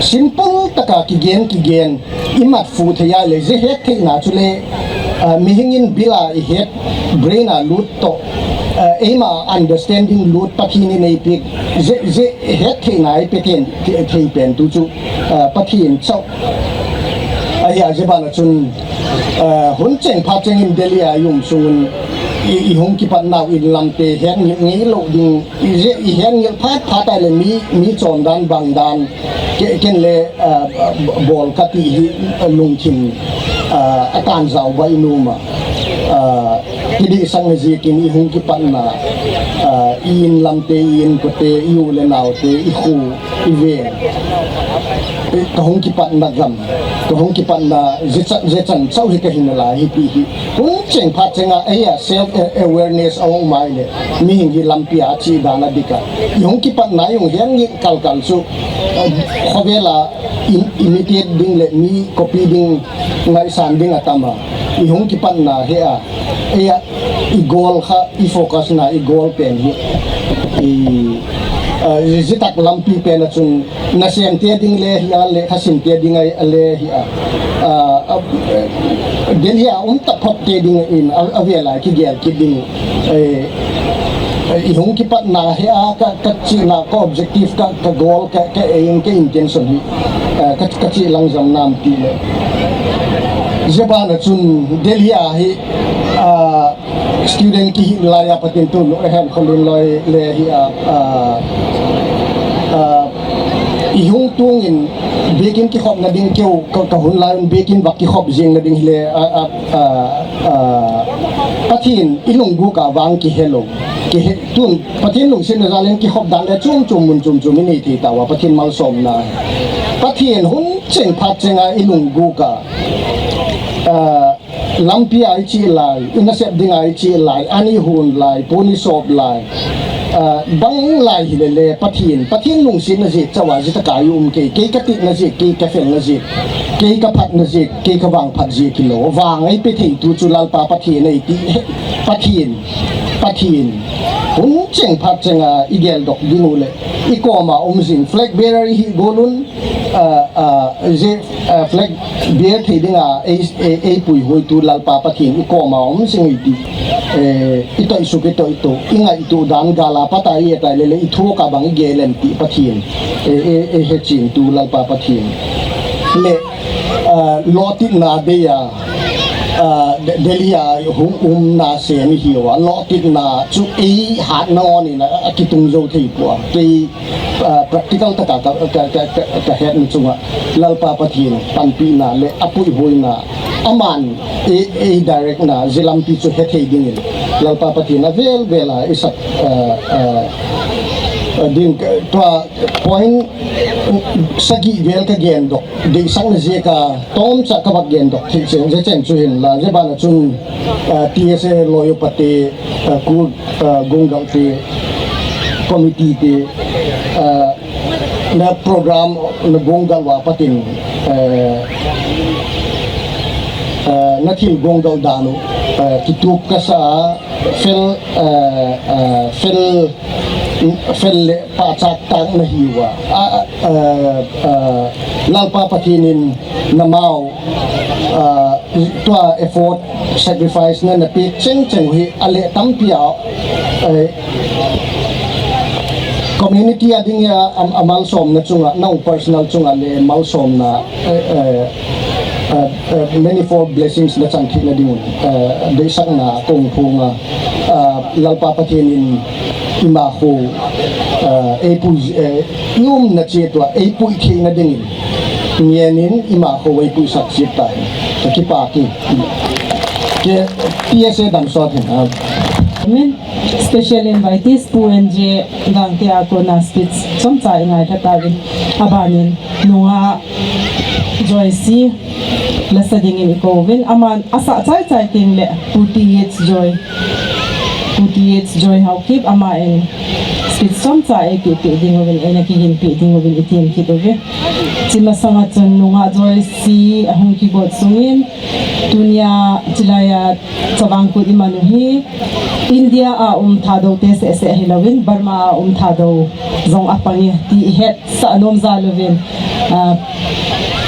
Simple taka kigen, kigen, i mat fu thei a le, ze het thei na chu le, ah, mihing in bil a i het, brain a lut to, ah, eima understanding lut Pathen in ei pi, ze, ze het thei na i pe ten, thei, thei pen tu chu, ah, Pathen chau. Ahi a ze bana chun, Eh, hun cheng phat cheng in Delhi a i um sung un i, i hung kipat nau in lam te het ngil ngil lo ding, i ze i het ngil phat phat a le mi, mi chon dan bang dan ke, ken le, eh, bol ka ti hi, eh, lungthim, eh, a kan zau ba i nu ma. Eh, ki di sang zikin i hung kipat na, eh, i in lam te, i in ko te, i u le nau te, i khu, i ve. Eh, ka hung kipat na gam. Kahung kipatna, jechan, jechan chau hi kahi nalai hi ti hi. Hun cheng phat chenga, eia self awareness a hung mai le, mihing hi lampi a chi dan a dik a. I hung kipatna, i hung hian ngin kalkal chu, eh, khovel a im-, imitate ding le mi copy ding, ngaisang ding a tam a. I hung kipatna hi a, eia, i goal kha, i focus na, i goal pen hi. I, eh, jitak lampi pen a chun, nasem te ding le hi a le, khasim te ding a le hi a. Ah, ah, eh, Delhi a um taphot te ding in, a, a vel a kigel kit ding. Eh, eh, i hung kipatna hi a, ka, ka chihna, ka objective, ka, ka goal, ka, ka aim, ka intention hi, eh, ka, ka chih lang jam nam ti le. Jebana chun Delhi a hi, ah, student kihi lai a patin tun, eh, hem kholin loi le hi a, ah, ah, i hung tungin biakin kikhopna ding keu, ka, ka hun lai un biakin vak kikhop jing na ding hi le, ah, ah, ah, ah, Pathen i lungguk a vang kihe lo. Kihe, tun Pathen lungsetna jal in kikhop dan le chum chum mun chum chum i nei thei tau a Pathen malsomna. Pathen hun cheng phat chenga i lungguk a, ah, lampi a i chih lai, i nasep ding a i chih lai, an i hun lai, pon i sop lai, ah, bang lai hi le le Pathen, Pathen lungsetna jeh chauva jitaka i um kei, kei ka titna jeh, kei ka felna jeh, kei ka phatna jeh, kei ka vangphat jeh kilou, vang ei pe thei tu chu Lalpa Pathen ei ti, Pathen, Pathen. Hun cheng phat chenga i geldok ding u le, i koma um jing flag bearer i hi gol un, ah, ah, je, ah, flag bear thei dinga ei, ei, ei puihoi tu Lalpa Pathen i koma um jing ei ti. Eh, i toisuk, i toito, i ngaito dan gal a pat a i et a le le i thuak a bang i gel em ti Pathen. Eh, eh, eh, he chin tu Lalpa Pathen. Le, ah, lotitna bei a, ah, De-, Delhi a hung umna se ni hi a, lotitna chu ei hatna on in a, a kitung jou thei pua. Kei, ah, practical taka ka, ka, ka, ka, ka hetna chunga Lalpa Pathen panpina le a puihoina, aman ei, ei direct na, je lampi chu he thei dingin Lalpa Pathen a vel vel a i sak, ah, ah, ah, ding ka, tua point sagi vel ka gendok, deisakna jeh a tomcha ka vak gendok thei chen, je chen chu hin la, je bana chun, ah, T S A loi upa te, ah, ku, ah, gonggal te, committee te, ah, na program na gonggal uva patin, ah, ah, na thil gonggal dan u, ah, kitup ka sa a, fel, ah, ah, fel, fel le pachat tang na hi uva. Ah, ah, ah, Lalpa Pathen in na mau, ah, tua effort, sacrifice na na pe cheng cheng hi a le tampi a, eh, community a ding a, a, a malsomna chunga, nang personal chunga le malsomna, eh, eh, eh, eh, manifold blessings na chang thei na ding un, eh, deisakna kong phung a, ah, Lalpa Pathen in ima kho, ah, ei pui, eh, i umna che tua, ei pui thei na ding in, ngen in ima kho ei pui sak che ta, ka kipa ki. Ke, T S A dam sot hin, ah. Amen. Special invitees, Pu N J Gangte a kona speech chomcha i ngai lha tauvin. Abanin, nungah Joyce lasa dingin i kouvin. Aman, asa chai chai ting le, Pu T H Joy. Pu T H Joy Haokip, ama in speech chomcha ei pe pe ding uvin, ei na kigin pe ding uvin, i tin kit uve. Chi masanga chun nungah Joyce ahung kigot sungin, tunia chilai a Chavang Kut i man u hi India a um Thadou te seh seh hi louvin, Burma a um Thadou zong a pang e ti i het sah nom jal uvin, ah,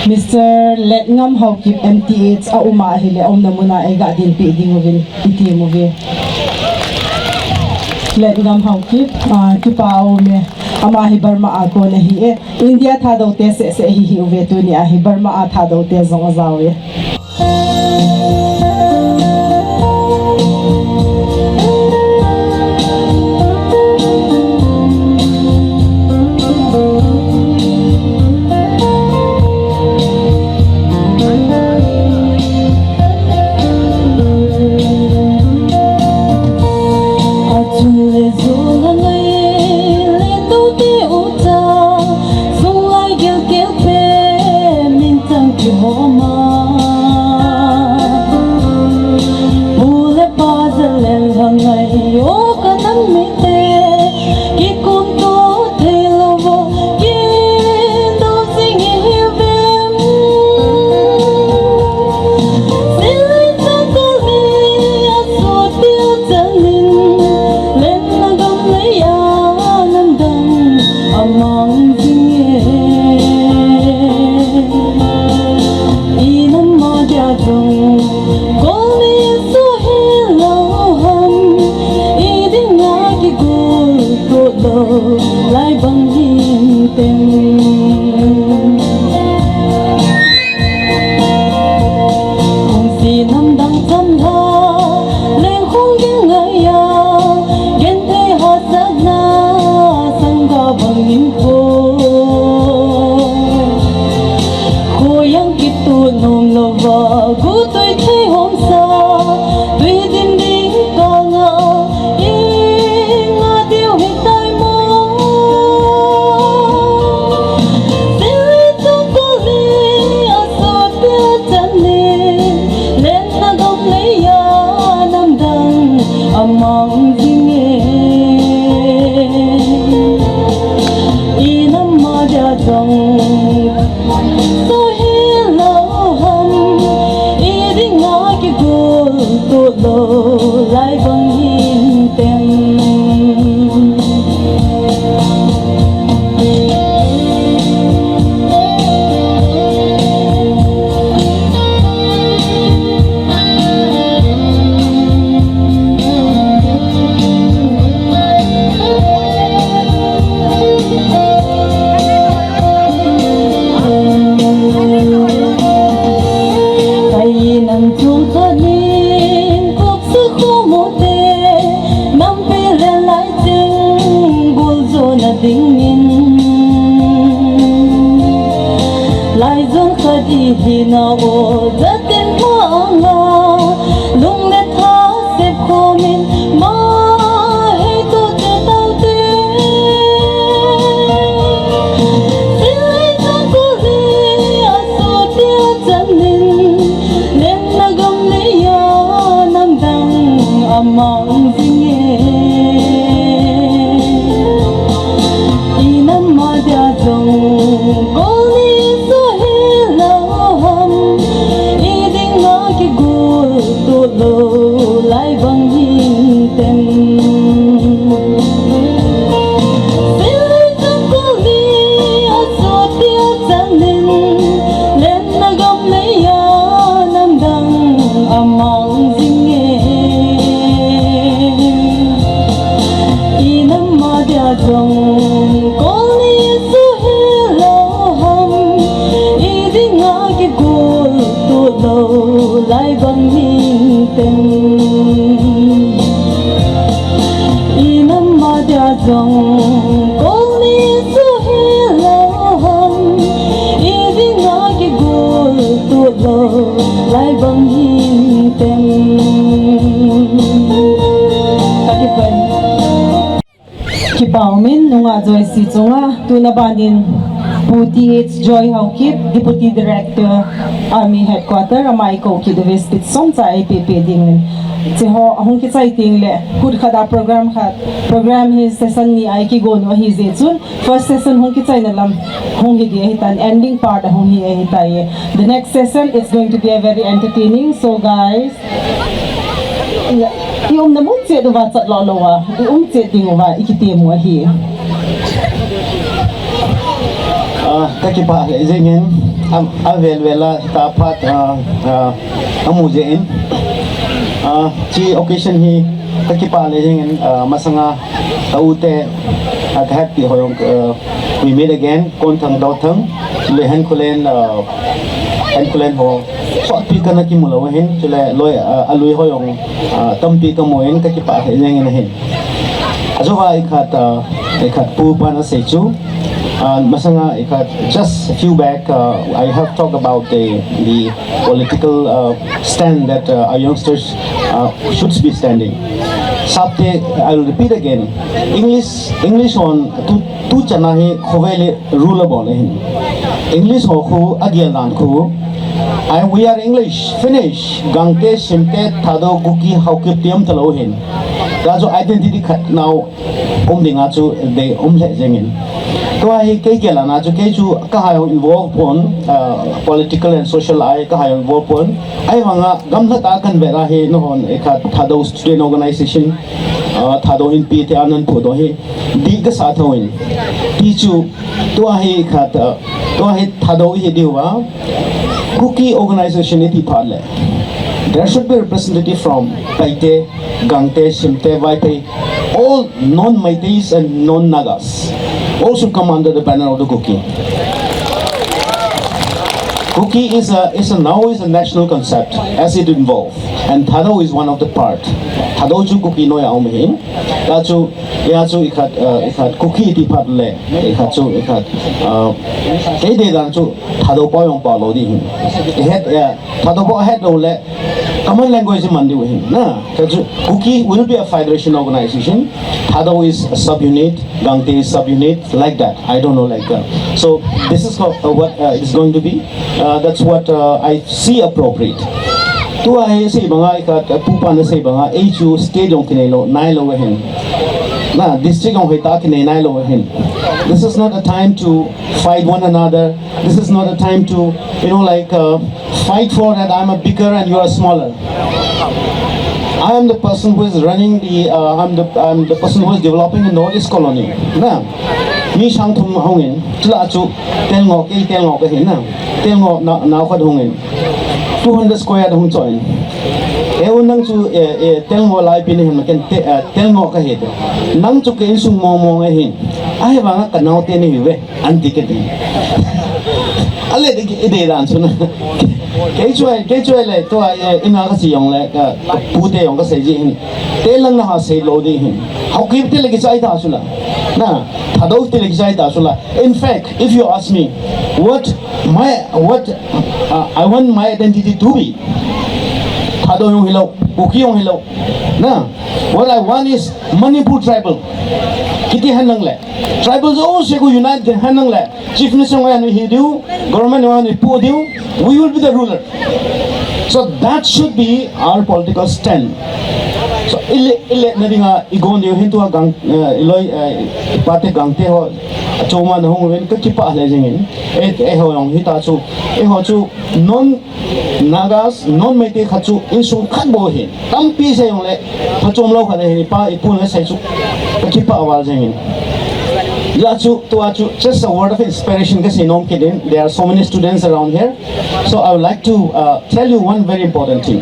Mister Letngam Haokip M T H a um a hi le, a umna mun a ei ga din pe ding uvin i ti mu ve. Letngam Haokip, ah, kipa a um e, ama hi Burma a kon ahi e. India Thadou te seh seh hi hi uve, tunia hi Burma a Thadou te zong a jao e. Kol ni suhi lo ham, i dinga kigol to lo, lai bang hin tem. Kong si nam dang cham tha, leng khong ging ngai ya, gen thei ha sa na, sang ga bang in ko. Khoyang kitu nom lova, gu tui thei hom sa, tui dim ding ka nga, i nga diu hi tai mo. Sili tu ko li, a so te a chan ni, len na gam le ya, nam dang, a mang ding e. I nam ma dia dong. Suhi lo ham, i dinga kigol to lo, lai bang hin tem. Kai nam chung khat nin kop sa kho mo te, nam pe le lai ching gul zo na ding in. Lai zon khat i hi na o, za ten ma nga, lung le tha sep khomin, ma hei to te tau te. Silai sa ko le, a so te a chan nin, len na gam le ya, nam dang a mang zing e. I nam ma dia zong, ko ni so hi lo ham, i dinga kigol to lo, lai bang hin tem. Silai sa ko le, a so te a chan nin, len na gam le ya, nam dang a mang zing e. I nam ma dia zong, ko ni so hi lo ham, i dinga kigol to lo, lai bang hin tem. I nam ma dia zong, ko ni so hi lo ham, i dinga kigol to lo, lai bang hin tem. Ka kipah e. Kipah umin, nungah Joyce chunga, tuna banin Pu T H Joy Haokip, Deputy Director, Army Headquarter, ama i kou kit uve, speech somcha ei pe pe dingin. Hiche ho, ahung kichai teng le, khut khat a program khat, program hi session ni a i kigon u ahi jeh chun, first session hung kichaina lam hung hi ding ahitan, ending part ahung hi ahitai. The next session is going to be a very entertaining, so guys, i umna mun chet uva chat lou lou a, i um chet ding uva i kitem u ahi. Ah, ka kipah lheh jengin, a, avel vel a ta phat, ah, ah, amu jeh in. Ah, hiche occasion hi ka kipah lheh jengin, ah, masanga ka u te, ah, ka hetpi ho jong, ah, we meet again, Konthang Dothang, le Henkholen, ah, Henkholen ho, sotpi kana kimu lou ahin, chule loi, ah, alui ho jong, ah, tampi kamu in ka kipah lheh jengin ahin. Ajouva i khat, ah, i khat pu pan asei chu, ah, masanga i khat, just a few back, ah, I have talked about the, the political, ah, stand that, ah, our youngsters, ah, should be standing. Sapte, I will repeat again. English, English hon tu, tu chana hi khovel a rule abol ahin. English ho khu agel dan khu, I, we are English, finish. Gangte, Simte, Thadou, Kuki, Haokip ti um talou ahin. Tua chu identity khat nau um dinga chu dei um lheh jengin. Tua hi kei gel a na chu kei chu ka ha jong involve pon, ah, political and social a ka ha jong involve pon. Ahivanga gamlhat a kan vet a hi nahon i khat Thadou Student Organization, ah, Thadou Inpi te a nan pudoh hi dih ka sa thouvin. Ti chu tua hi khat, ah, tua hi Thadou i hi diu va, Kuki Organization i ti phat le. There should be representative from Paite, Gangte, Simte, Vaiphei, all non-Meiteis and non-Nagas. All should come under the banner of the Kuki. Kuki is a, is a, now is a national concept as it evolve, and Thadou is one of the part. Thadou chu Kuki noiya um ahin. Hia chu, hia chu ikhat, uh, ikhat Kuki ti phat le, ikhat chu, ikhat, uh, kei dei dan chu Thadou pa jong pa lou ding ahin. Ihet, uh, Thadou pa het lou le, common language man diu ahin. Na, hia chu Kuki will be a federation organization. Thadou is a subunit, Gangte is subunit, like that. I don't know, like, uh, so this is co- uh, what, uh, it is going to be. Uh, that's what, uh, I see appropriate. Tua hi sei banga ikhat, uh, pupa na sei banga, ei chu state jong kinei lou, nai lou ahin. Na, district jong hoitah kinei nai lou ahin. This is not a time to fight one another. This is not a time to, you know, like, uh, fight for that I'm a bigger and you are smaller. I am the person who is running the, uh, I'm the, I'm the person who is developing the North East colony. Na, mi sang thum hungin, chule chu Telngoh, kei Telngoh kahi na. Telngoh na, nao khat hungin. Two hundred square yard hung choin. Eu nang chu, eh, eh, Telngoh laipi nahin, ken te, eh, Telngoh kahi. Nang chu kei insung mong mong ahin. Ahivanga ka naote nahiuve. Anti kati. Ale de, de dan chu na. Kei chu, kei chu le tua, eh, ina kasi jong le, ka, ka pute jong kasei ji ahin. Te lang na ha sei lou ding ahin. Haokip te le kichai ta chu la. Na, Thadou te le kichai ta chu la. In fact, if you ask me, what my, what, uh, I want my identity to be, Thadou jong hilou, Kuki jong hilou. Na, what I want is Manipur tribal. Kiti hen lang le. Tribal jouse ko unite hen lang le. Chief Minister jong ahin hi diu, government jong ahin pu diu, we will be the ruler. So that should be our political stand. So, ile, ile na dinga igon diu hin tua Gang, eh, iloi, eh, pate Gangte ho, achoma na hung ven ka kipah le jingin. Eh, eh, ho jong hita chu, eh, ho chu non Nagas, non Meitei khat chu insung khat bou ahin. Tampi sei jong le, phachom lou khat ahin, ipa, ipu na sei chu, ka kipah val jingin. Hia chu, tua chu, just a word of inspiration kasei nom kit in. There are so many students around here. So I would like to, uh, tell you one very important thing.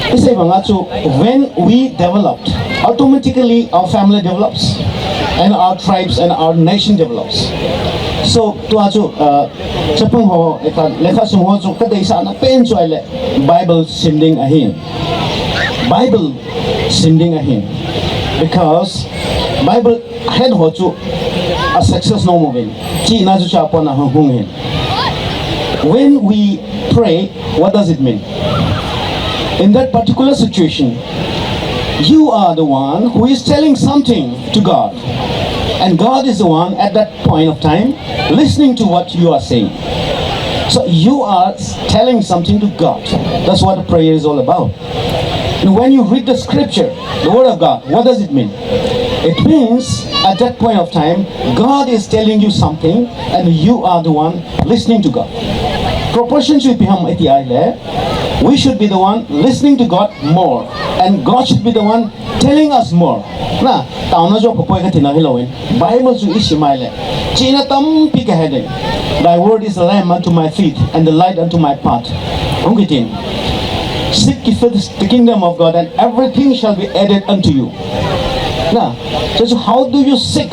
Isei banga chu, when we developed, automatically our family develops, and our tribes and our nation develops. So, tua chu, uh, chapang ho, eka, lekha sim ho chu, kadeisahna pen chu ahile, Bible sim ding ahin. Bible sim ding ahin. Because Bible het ho chu a success nom uvin. Chihna chu chapona hung hung hin. When we pray, what does it mean? In that particular situation, you are the one who is telling something to God. And God is the one at that point of time listening to what you are saying. So you are telling something to God. That's what prayer is all about. And when you read the scripture, the word of God, what does it mean? It means at that point of time, God is telling you something and you are the one listening to God. Proportion should be ham iti ahile, we should be the one listening to God more, and God should be the one telling us more. Na, taona jo papoi katina hilouvin. Bible chu isim ahile, chihna tampi kahe ding. Thy word is a lamp unto my feet and the light unto my path. Hung kitin. Seek ye first the kingdom of God and everything shall be added unto you. Na, so, so how do you seek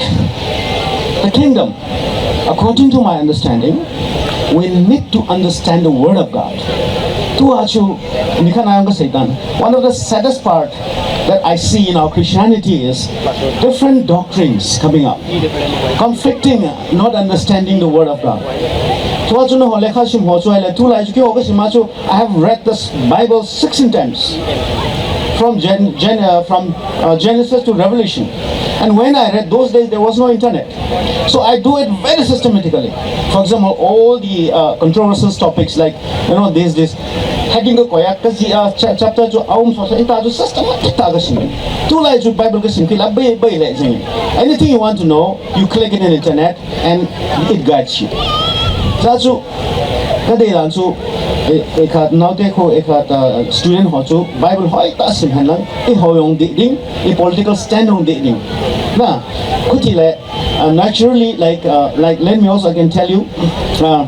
the kingdom? According to my understanding, we need to understand the word of God. Tua chu, nikhat na jong kasei tan. One of the saddest part that I see in our Christianity is different doctrines coming up, conflicting, not understanding the word of God. Tua chu nangho lekha sim ho chu ahile, tulai chu keiho kasim a chu, I have read this Bible sixteen times, from Gen, Gen, uh, from, uh, Genesis to Revelation. And when I read, those days there was no internet. So I do it very systematically. For example, all the, uh, controversial topics like, you know, this, this, hacking ka koya, kasi, uh, cha-, chapter chu aum so sa ita chu systematic tah a kasim. Tulai chu Bible kasim kila bai, bai le jing. Anything you want to know, you click it in internet and it guides you. Sa chu, kadei dan chu, eh, eh, khat naote ho, eh, khat, uh, student ho chu Bible hoitah sim hen lang, eiho jong dih ding, i political stand jong dih ding. Na, khuti le, uh, naturally, like, uh, like, let me also, I can tell you, uh,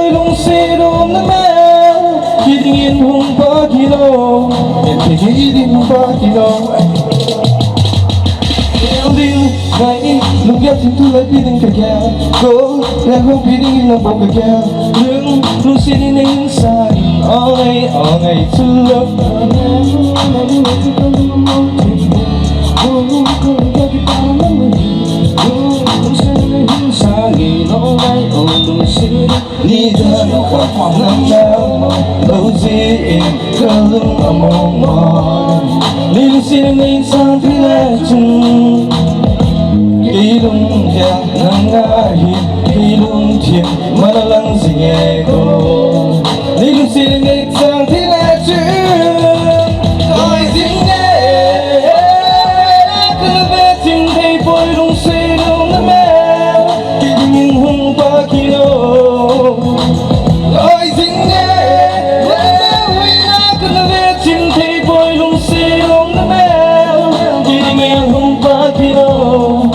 poi lungset umna mel, kei dingin hung pa kilou, kei dingin hung pa kilou. Kei ding ngai, lunggel thim thu lai pi ding kagel, ko, le hung pi dingin nabou kagel, lung, lungset in nei hin sang in, o ngai, o ngai, chulou. Ni da lou khat nam na lou jin kalung among mong. Nei lungset in nei sang thei le chun, kei lunggel nanga hin kei lungthim mana lang jing e ko. Nei lungset in nei sang thei le chun, kai jing e. Kana ve chim thei poi lungset umna mel, kei dingin hung pa kilou. Kai jing e. Kana ve chim thei poi lungset umna mel, kei dingin hung pa kilou.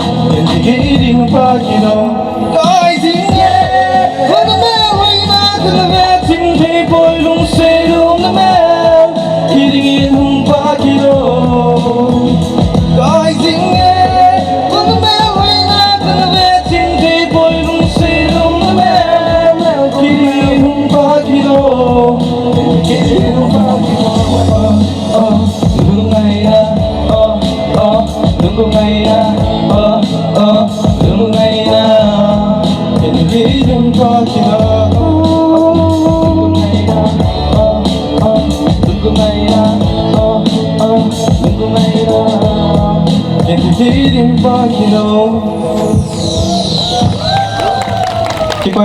Kipa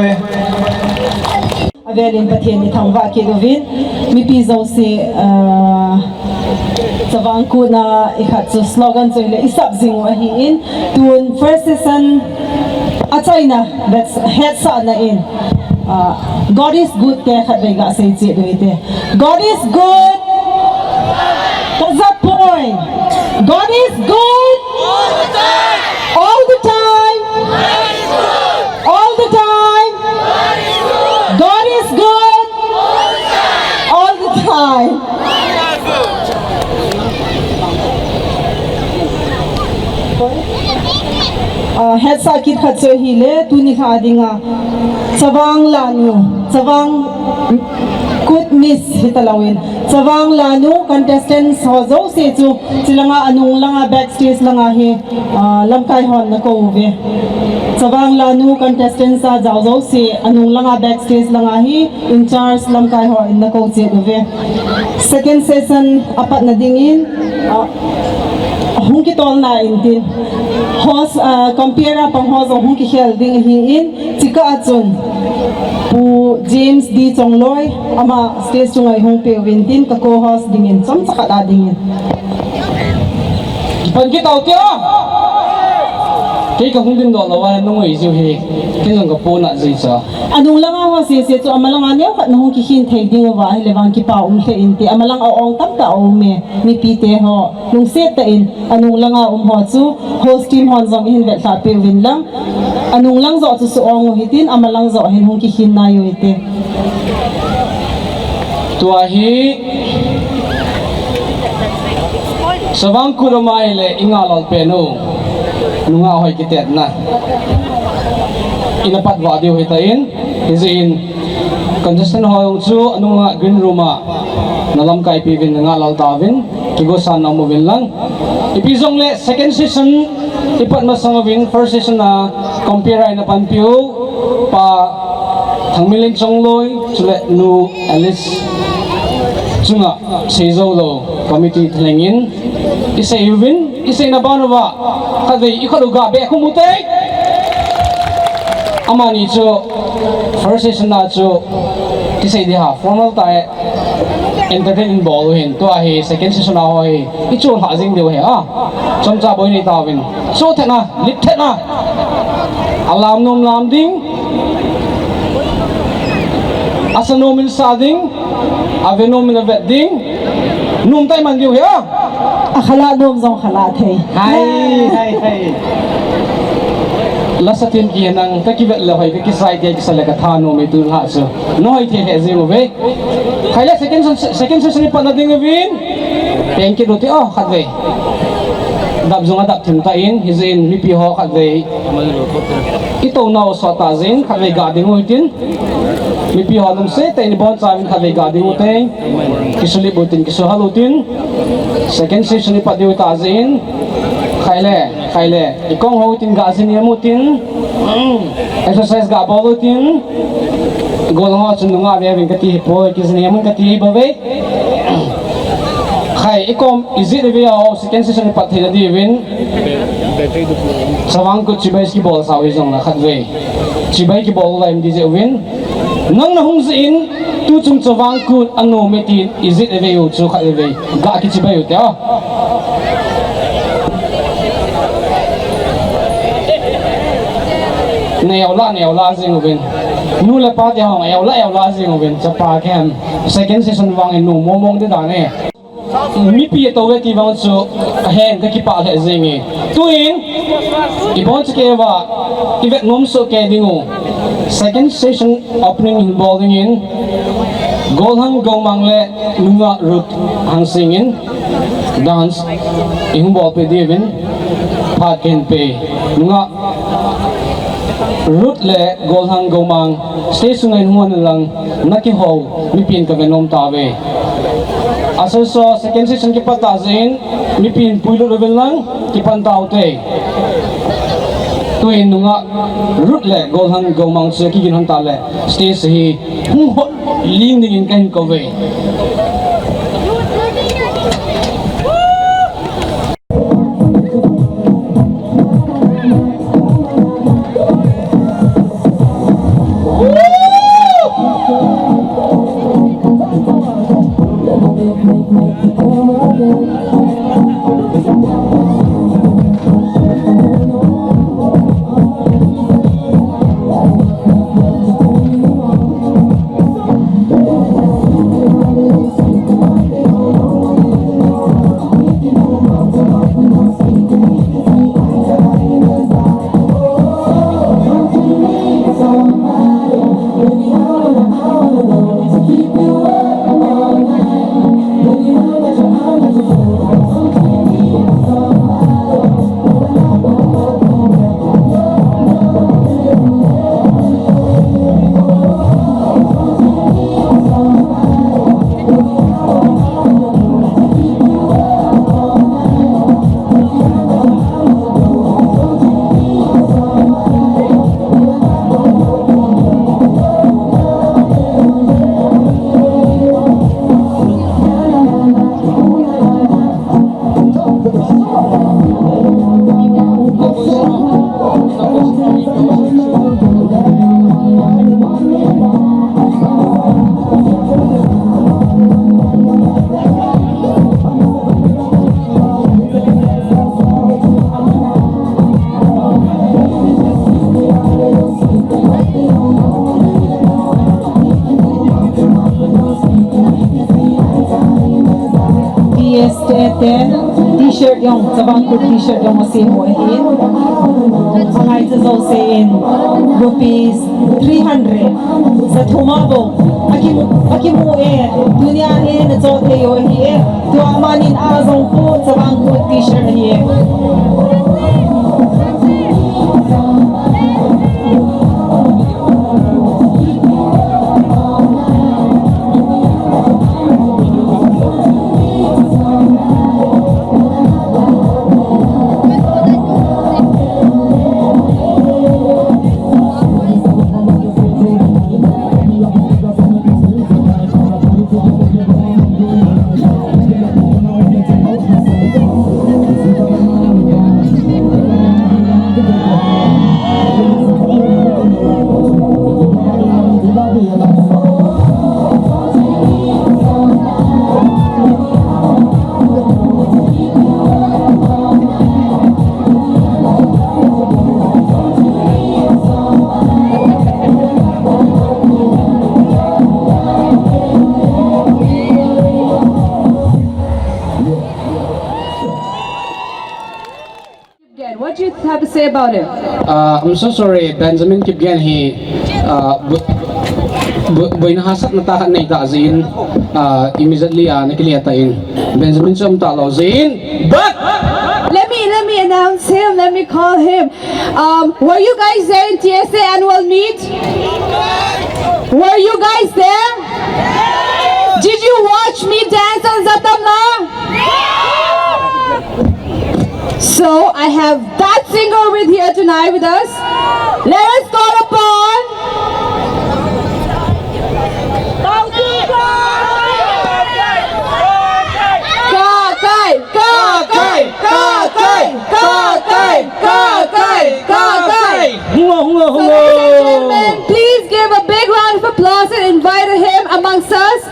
e. Avelin Pathen i thangvah kit uvin, mipi jouse, ah, Chavang Kut na i khat chu slogan chu le i sap jing u ahin, tun first session a chaina, that's hetsahna in, ah, God is good te khatvei ga sei cheh u hite. God is good. Ka ja poi. God is good. All the time. All the time. God is good. All the time. Ah, hetsah kit khat chu ahile, tuni kha dinga Chavang Lanu, Chavang Kut Miss hita louvin, Chavang Lanu contestants ho jouse chu, chilanga anung langa backstage langa hi, ah, lamkai hon na kou uve. Chavang Lanu contestants a jao jouse, anung langa backstage langa hi, in charge lamkai hon na kou cheh uve. Second session a patna dingin, ah, hung kitolna in tin. Host, ah, compere a pang ho jong hung kikhel ding ahin, chikah a chun Pu James D Chongloi, ama stage chunga i hung peuvin tin, ka co-host dingin, chomcha khat a dingin. Pan kit tau tia. Kei ka hung ding doh lou a, nung ui jiu hi. Kei jong ka puna ji cha. Anung langa ho sese chu, ama langa neo khat na hung kikhin thei ding uva, ahile vang kipa um lheh in ti, ama langa ong tamtah a um e, mipi te ho. Lungset tah in, anung langa um ho chu, host team hon jong i hin vetlhah peuvin lang. Anung lang joh chu suong u hitin, ama lang joh hin hung kikhin nai u hite. Tua hi Chavang Kut a um ahile i ngahlel pen u nungah hoi kitetna i na pat vah diu hitan, hijeh in contestant ho jong chu anung a green room a na lamkai peuvin na ngahlel tauvin, kigosa na um uvin lang. Ipi jongle second session i pat masang uvin, first session a compere a i na panpiu Pa Thangminlen Chongloi, chule Nu Alice chunga seijou lou committee thalheng in i sei uvin, i seina ban uva khatvei i khut u ga be khum u te. Amani chu first session a chu i sei di ha formal tah e. Entertain in bol u hin, tua hi second session a ho hi i chol ha jing diu hi a. Chomcha boi nei tauvin. Chu thena, lip thena. A lam nom lam ding. A sa nom in sa ding. A ve nom in a vet ding. Nom tai man diu hi a. A khalah nom jong khalah thei. Hai, hai, hai. Lasa tin ki nang ka kivet le hoi ka kisai te kisa le ka tha nom e tu ha chu. Noi thei he jing uve. Khai le second, second session i patna ding uvin. Peng kit u te o khatvei. Dap jong a dap thim tan, hijeh in mipi ho khatvei i touna u sot ta jin, khatvei ga ding u hitin. Mipi ho lungset tah in i boncha uvin khatvei ga ding u te. Kisulip u tin, kisuhal u tin. Second session i pat diu ta jin. Khai le, khai le. I kong ho tin ga jin i mu tin. Exercise ga bol u tin. Gol ho chun nunga ve vin ka ti hi poi, ki jin i mu ka ti hi bove. Khai, i kom, i jit ve a, second session i pat thei na diuvin. Chavang Kut chibai kibol sa u hi jong na khatvei. Chibai kibol u lai di jeh uvin. Nang na hung jin, tu chung Chavang Kut a nom e tin, i jit ve u chu khatvei. Ga kichibai u te o. Neo la, neo la jing uvin. Nu le pa te hong, eo la, eo la jing uvin. Chapa kem. Second session vang in nu momong de dan e. Mipi a to ve ti vang chu, a hen ka kipah lheh jing e. Tuin, i bon chu kei va, i vet nom soh kei ding u. Second session opening hin bol ding in, Golhang Gomang le Nunga Ruth Hangsing in dance i hung bol pe diuvin, phat ken pe. Nunga Ruth le Golhang Gomang, stage sunga in hung hon lang, na kihou, mipin ka ve nom tauve. Asal so second session kipat ta jin, mipin puilut uvin lang, kipan taute. Tuin nungah Ruth le Golhang Gomang chu kigin hon tah le stage hi hung hot ling dingin kahin kou ve. T S te ten T-shirt jong, Chavang Kut T-shirt jong asem u ahin. Angai chu jouse in rupees three hundred. Sa thum a bou. Akimu, akimu e. Tunia hi nachot thei u ahi e. Tua manin a jong khu Chavang Kut T-shirt ahi e. Kipgen, what do you have to say about him? Uh, I'm so sorry, Benjamin Kipgen hi, uh, bu-, bu-, buina hahsatna tah khat nei tah jeh in, uh, immediately, uh, nakile tan, Benjamin chu um talou jeh in, but let me, let me announce him, let me call him. Um, were you guys there in T S A annual meet? Were you guys there? Did you watch me dance on Zatamla? So I have that singer with here tonight with us. Let us call upon Kakai, Kakai, Kakai, Kakai, Kakai, Kakai. Hungo, hungo, hungo. So, ladies and gentlemen, please give a big round of applause and invite him amongst us.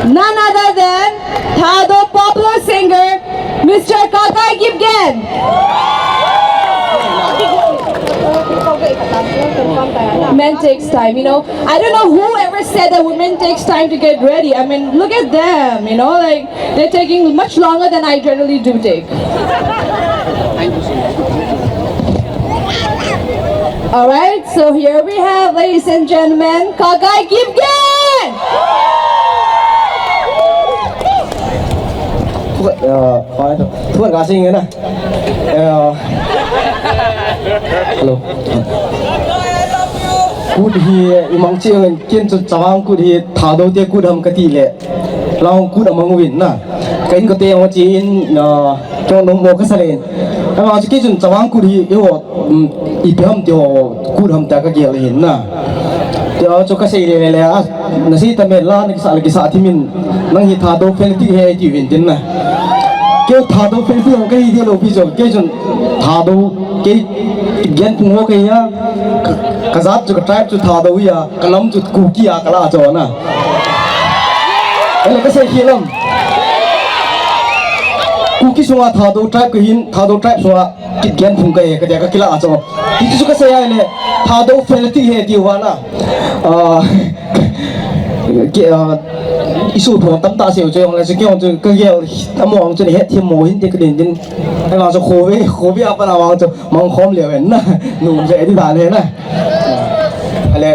None other than Thadou popular singer, Mister Kakai Kipgen. Men takes time, you know. I don't know whoever said that women takes time to get ready. I mean, look at them, you know, like, they're taking much longer than I generally do take. All right, so here we have, ladies and gentlemen, Kakai Kipgen! Hello. Kut hi imang cheh in kin chu Chavang Kut hi Thadou te kut ham kati le. Lang kut amang uvin na. Ka inkote jong ache in, ah, kei jong nom mo kasa le. Ama chu kei chun Chavang Kut hi, eiho, um, Ipi ham ti ho, kut ham tia kagel ahin na. Tia chu kasei le le a, nasei ta me la, nakisa le kisa thimin, nang hi Thadou fanatic ahi tiuvin tin na. Kei Thadou fanatic ho kahi ding lou pi chu, kei chun Thadou, kei Genphung ho kahi a, ka, kajat chu ka tribe chu Thadou ahi a, kalam chu Kuki a kala chu na. Ele kasei khel am. Kuki sunga Thadou tribe kahin, Thadou tribe sunga Kit Genphung kahi, katia kakila a chu. Hiti chu kasei ahile, Thadou fanatic ahi tiu vana. Ah, ke, ah, isu thon tamtah seiu chu, jong le chu, kei jong chu, kagel, amo jong chu, hethem mo hin ti kadin din. Ahivang chu, khovi, khovi a pat a vang chu, mangkhom leu hen na. Nung ve di dan hen na. Ale,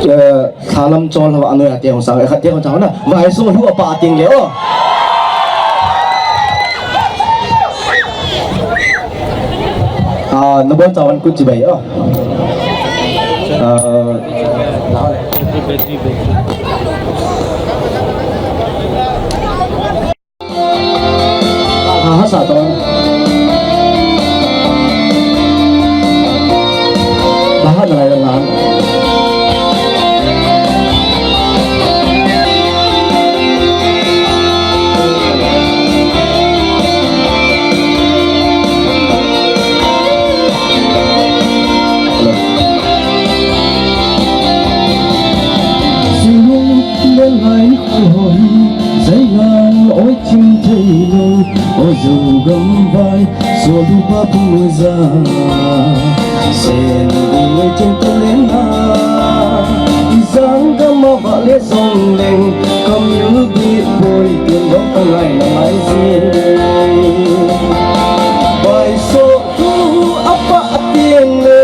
eh, Thalam chol hava anoi ati hong sang, khat ti hong sang na. Vaiso hu apa ting le o. Ah, nabon chawan kut chibai o. Ah, Bahasa ton. Baha na lai lang. Silung le lai khoi, zailan oi chim thei lo, oi zo gam vai, so lu pa pu za. Sen bu oi chen to le na, i zang gam a va le zong leng, kam yu di poi tin dong ka ngai na ngai zi. Vai so tu apa atien le,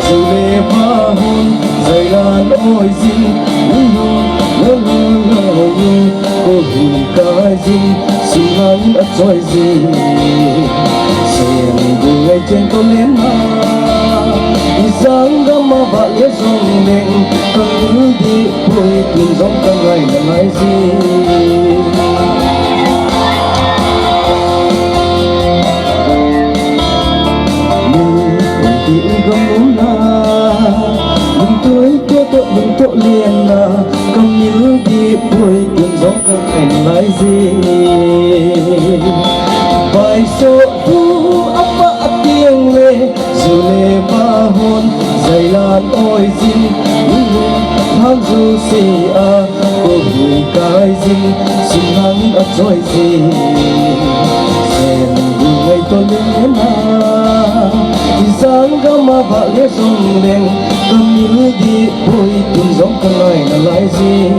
Sule pa hon, zailan oi zin, ulu, ulu, ulu, ulu, ko hui kai zin, sulang a choi zin. Sen bu ngai chen to le na, i zang gam a va le zong leng, ka ul di poi tun zong ka ngai na ngai zin. Lungtoi to to lungtoi lena, kamil di poi tun zong kan en lai ji. Bai so tu apa atiang le, zu le ba hon, zailan oi zin, lungtoi ham zu si a. Ko hui kai zin, sum hangin a choi zin. Sen bu ngai to le na, i zang gam a va le zong leng, kamil di poi tun zong ka ngai na lai zin.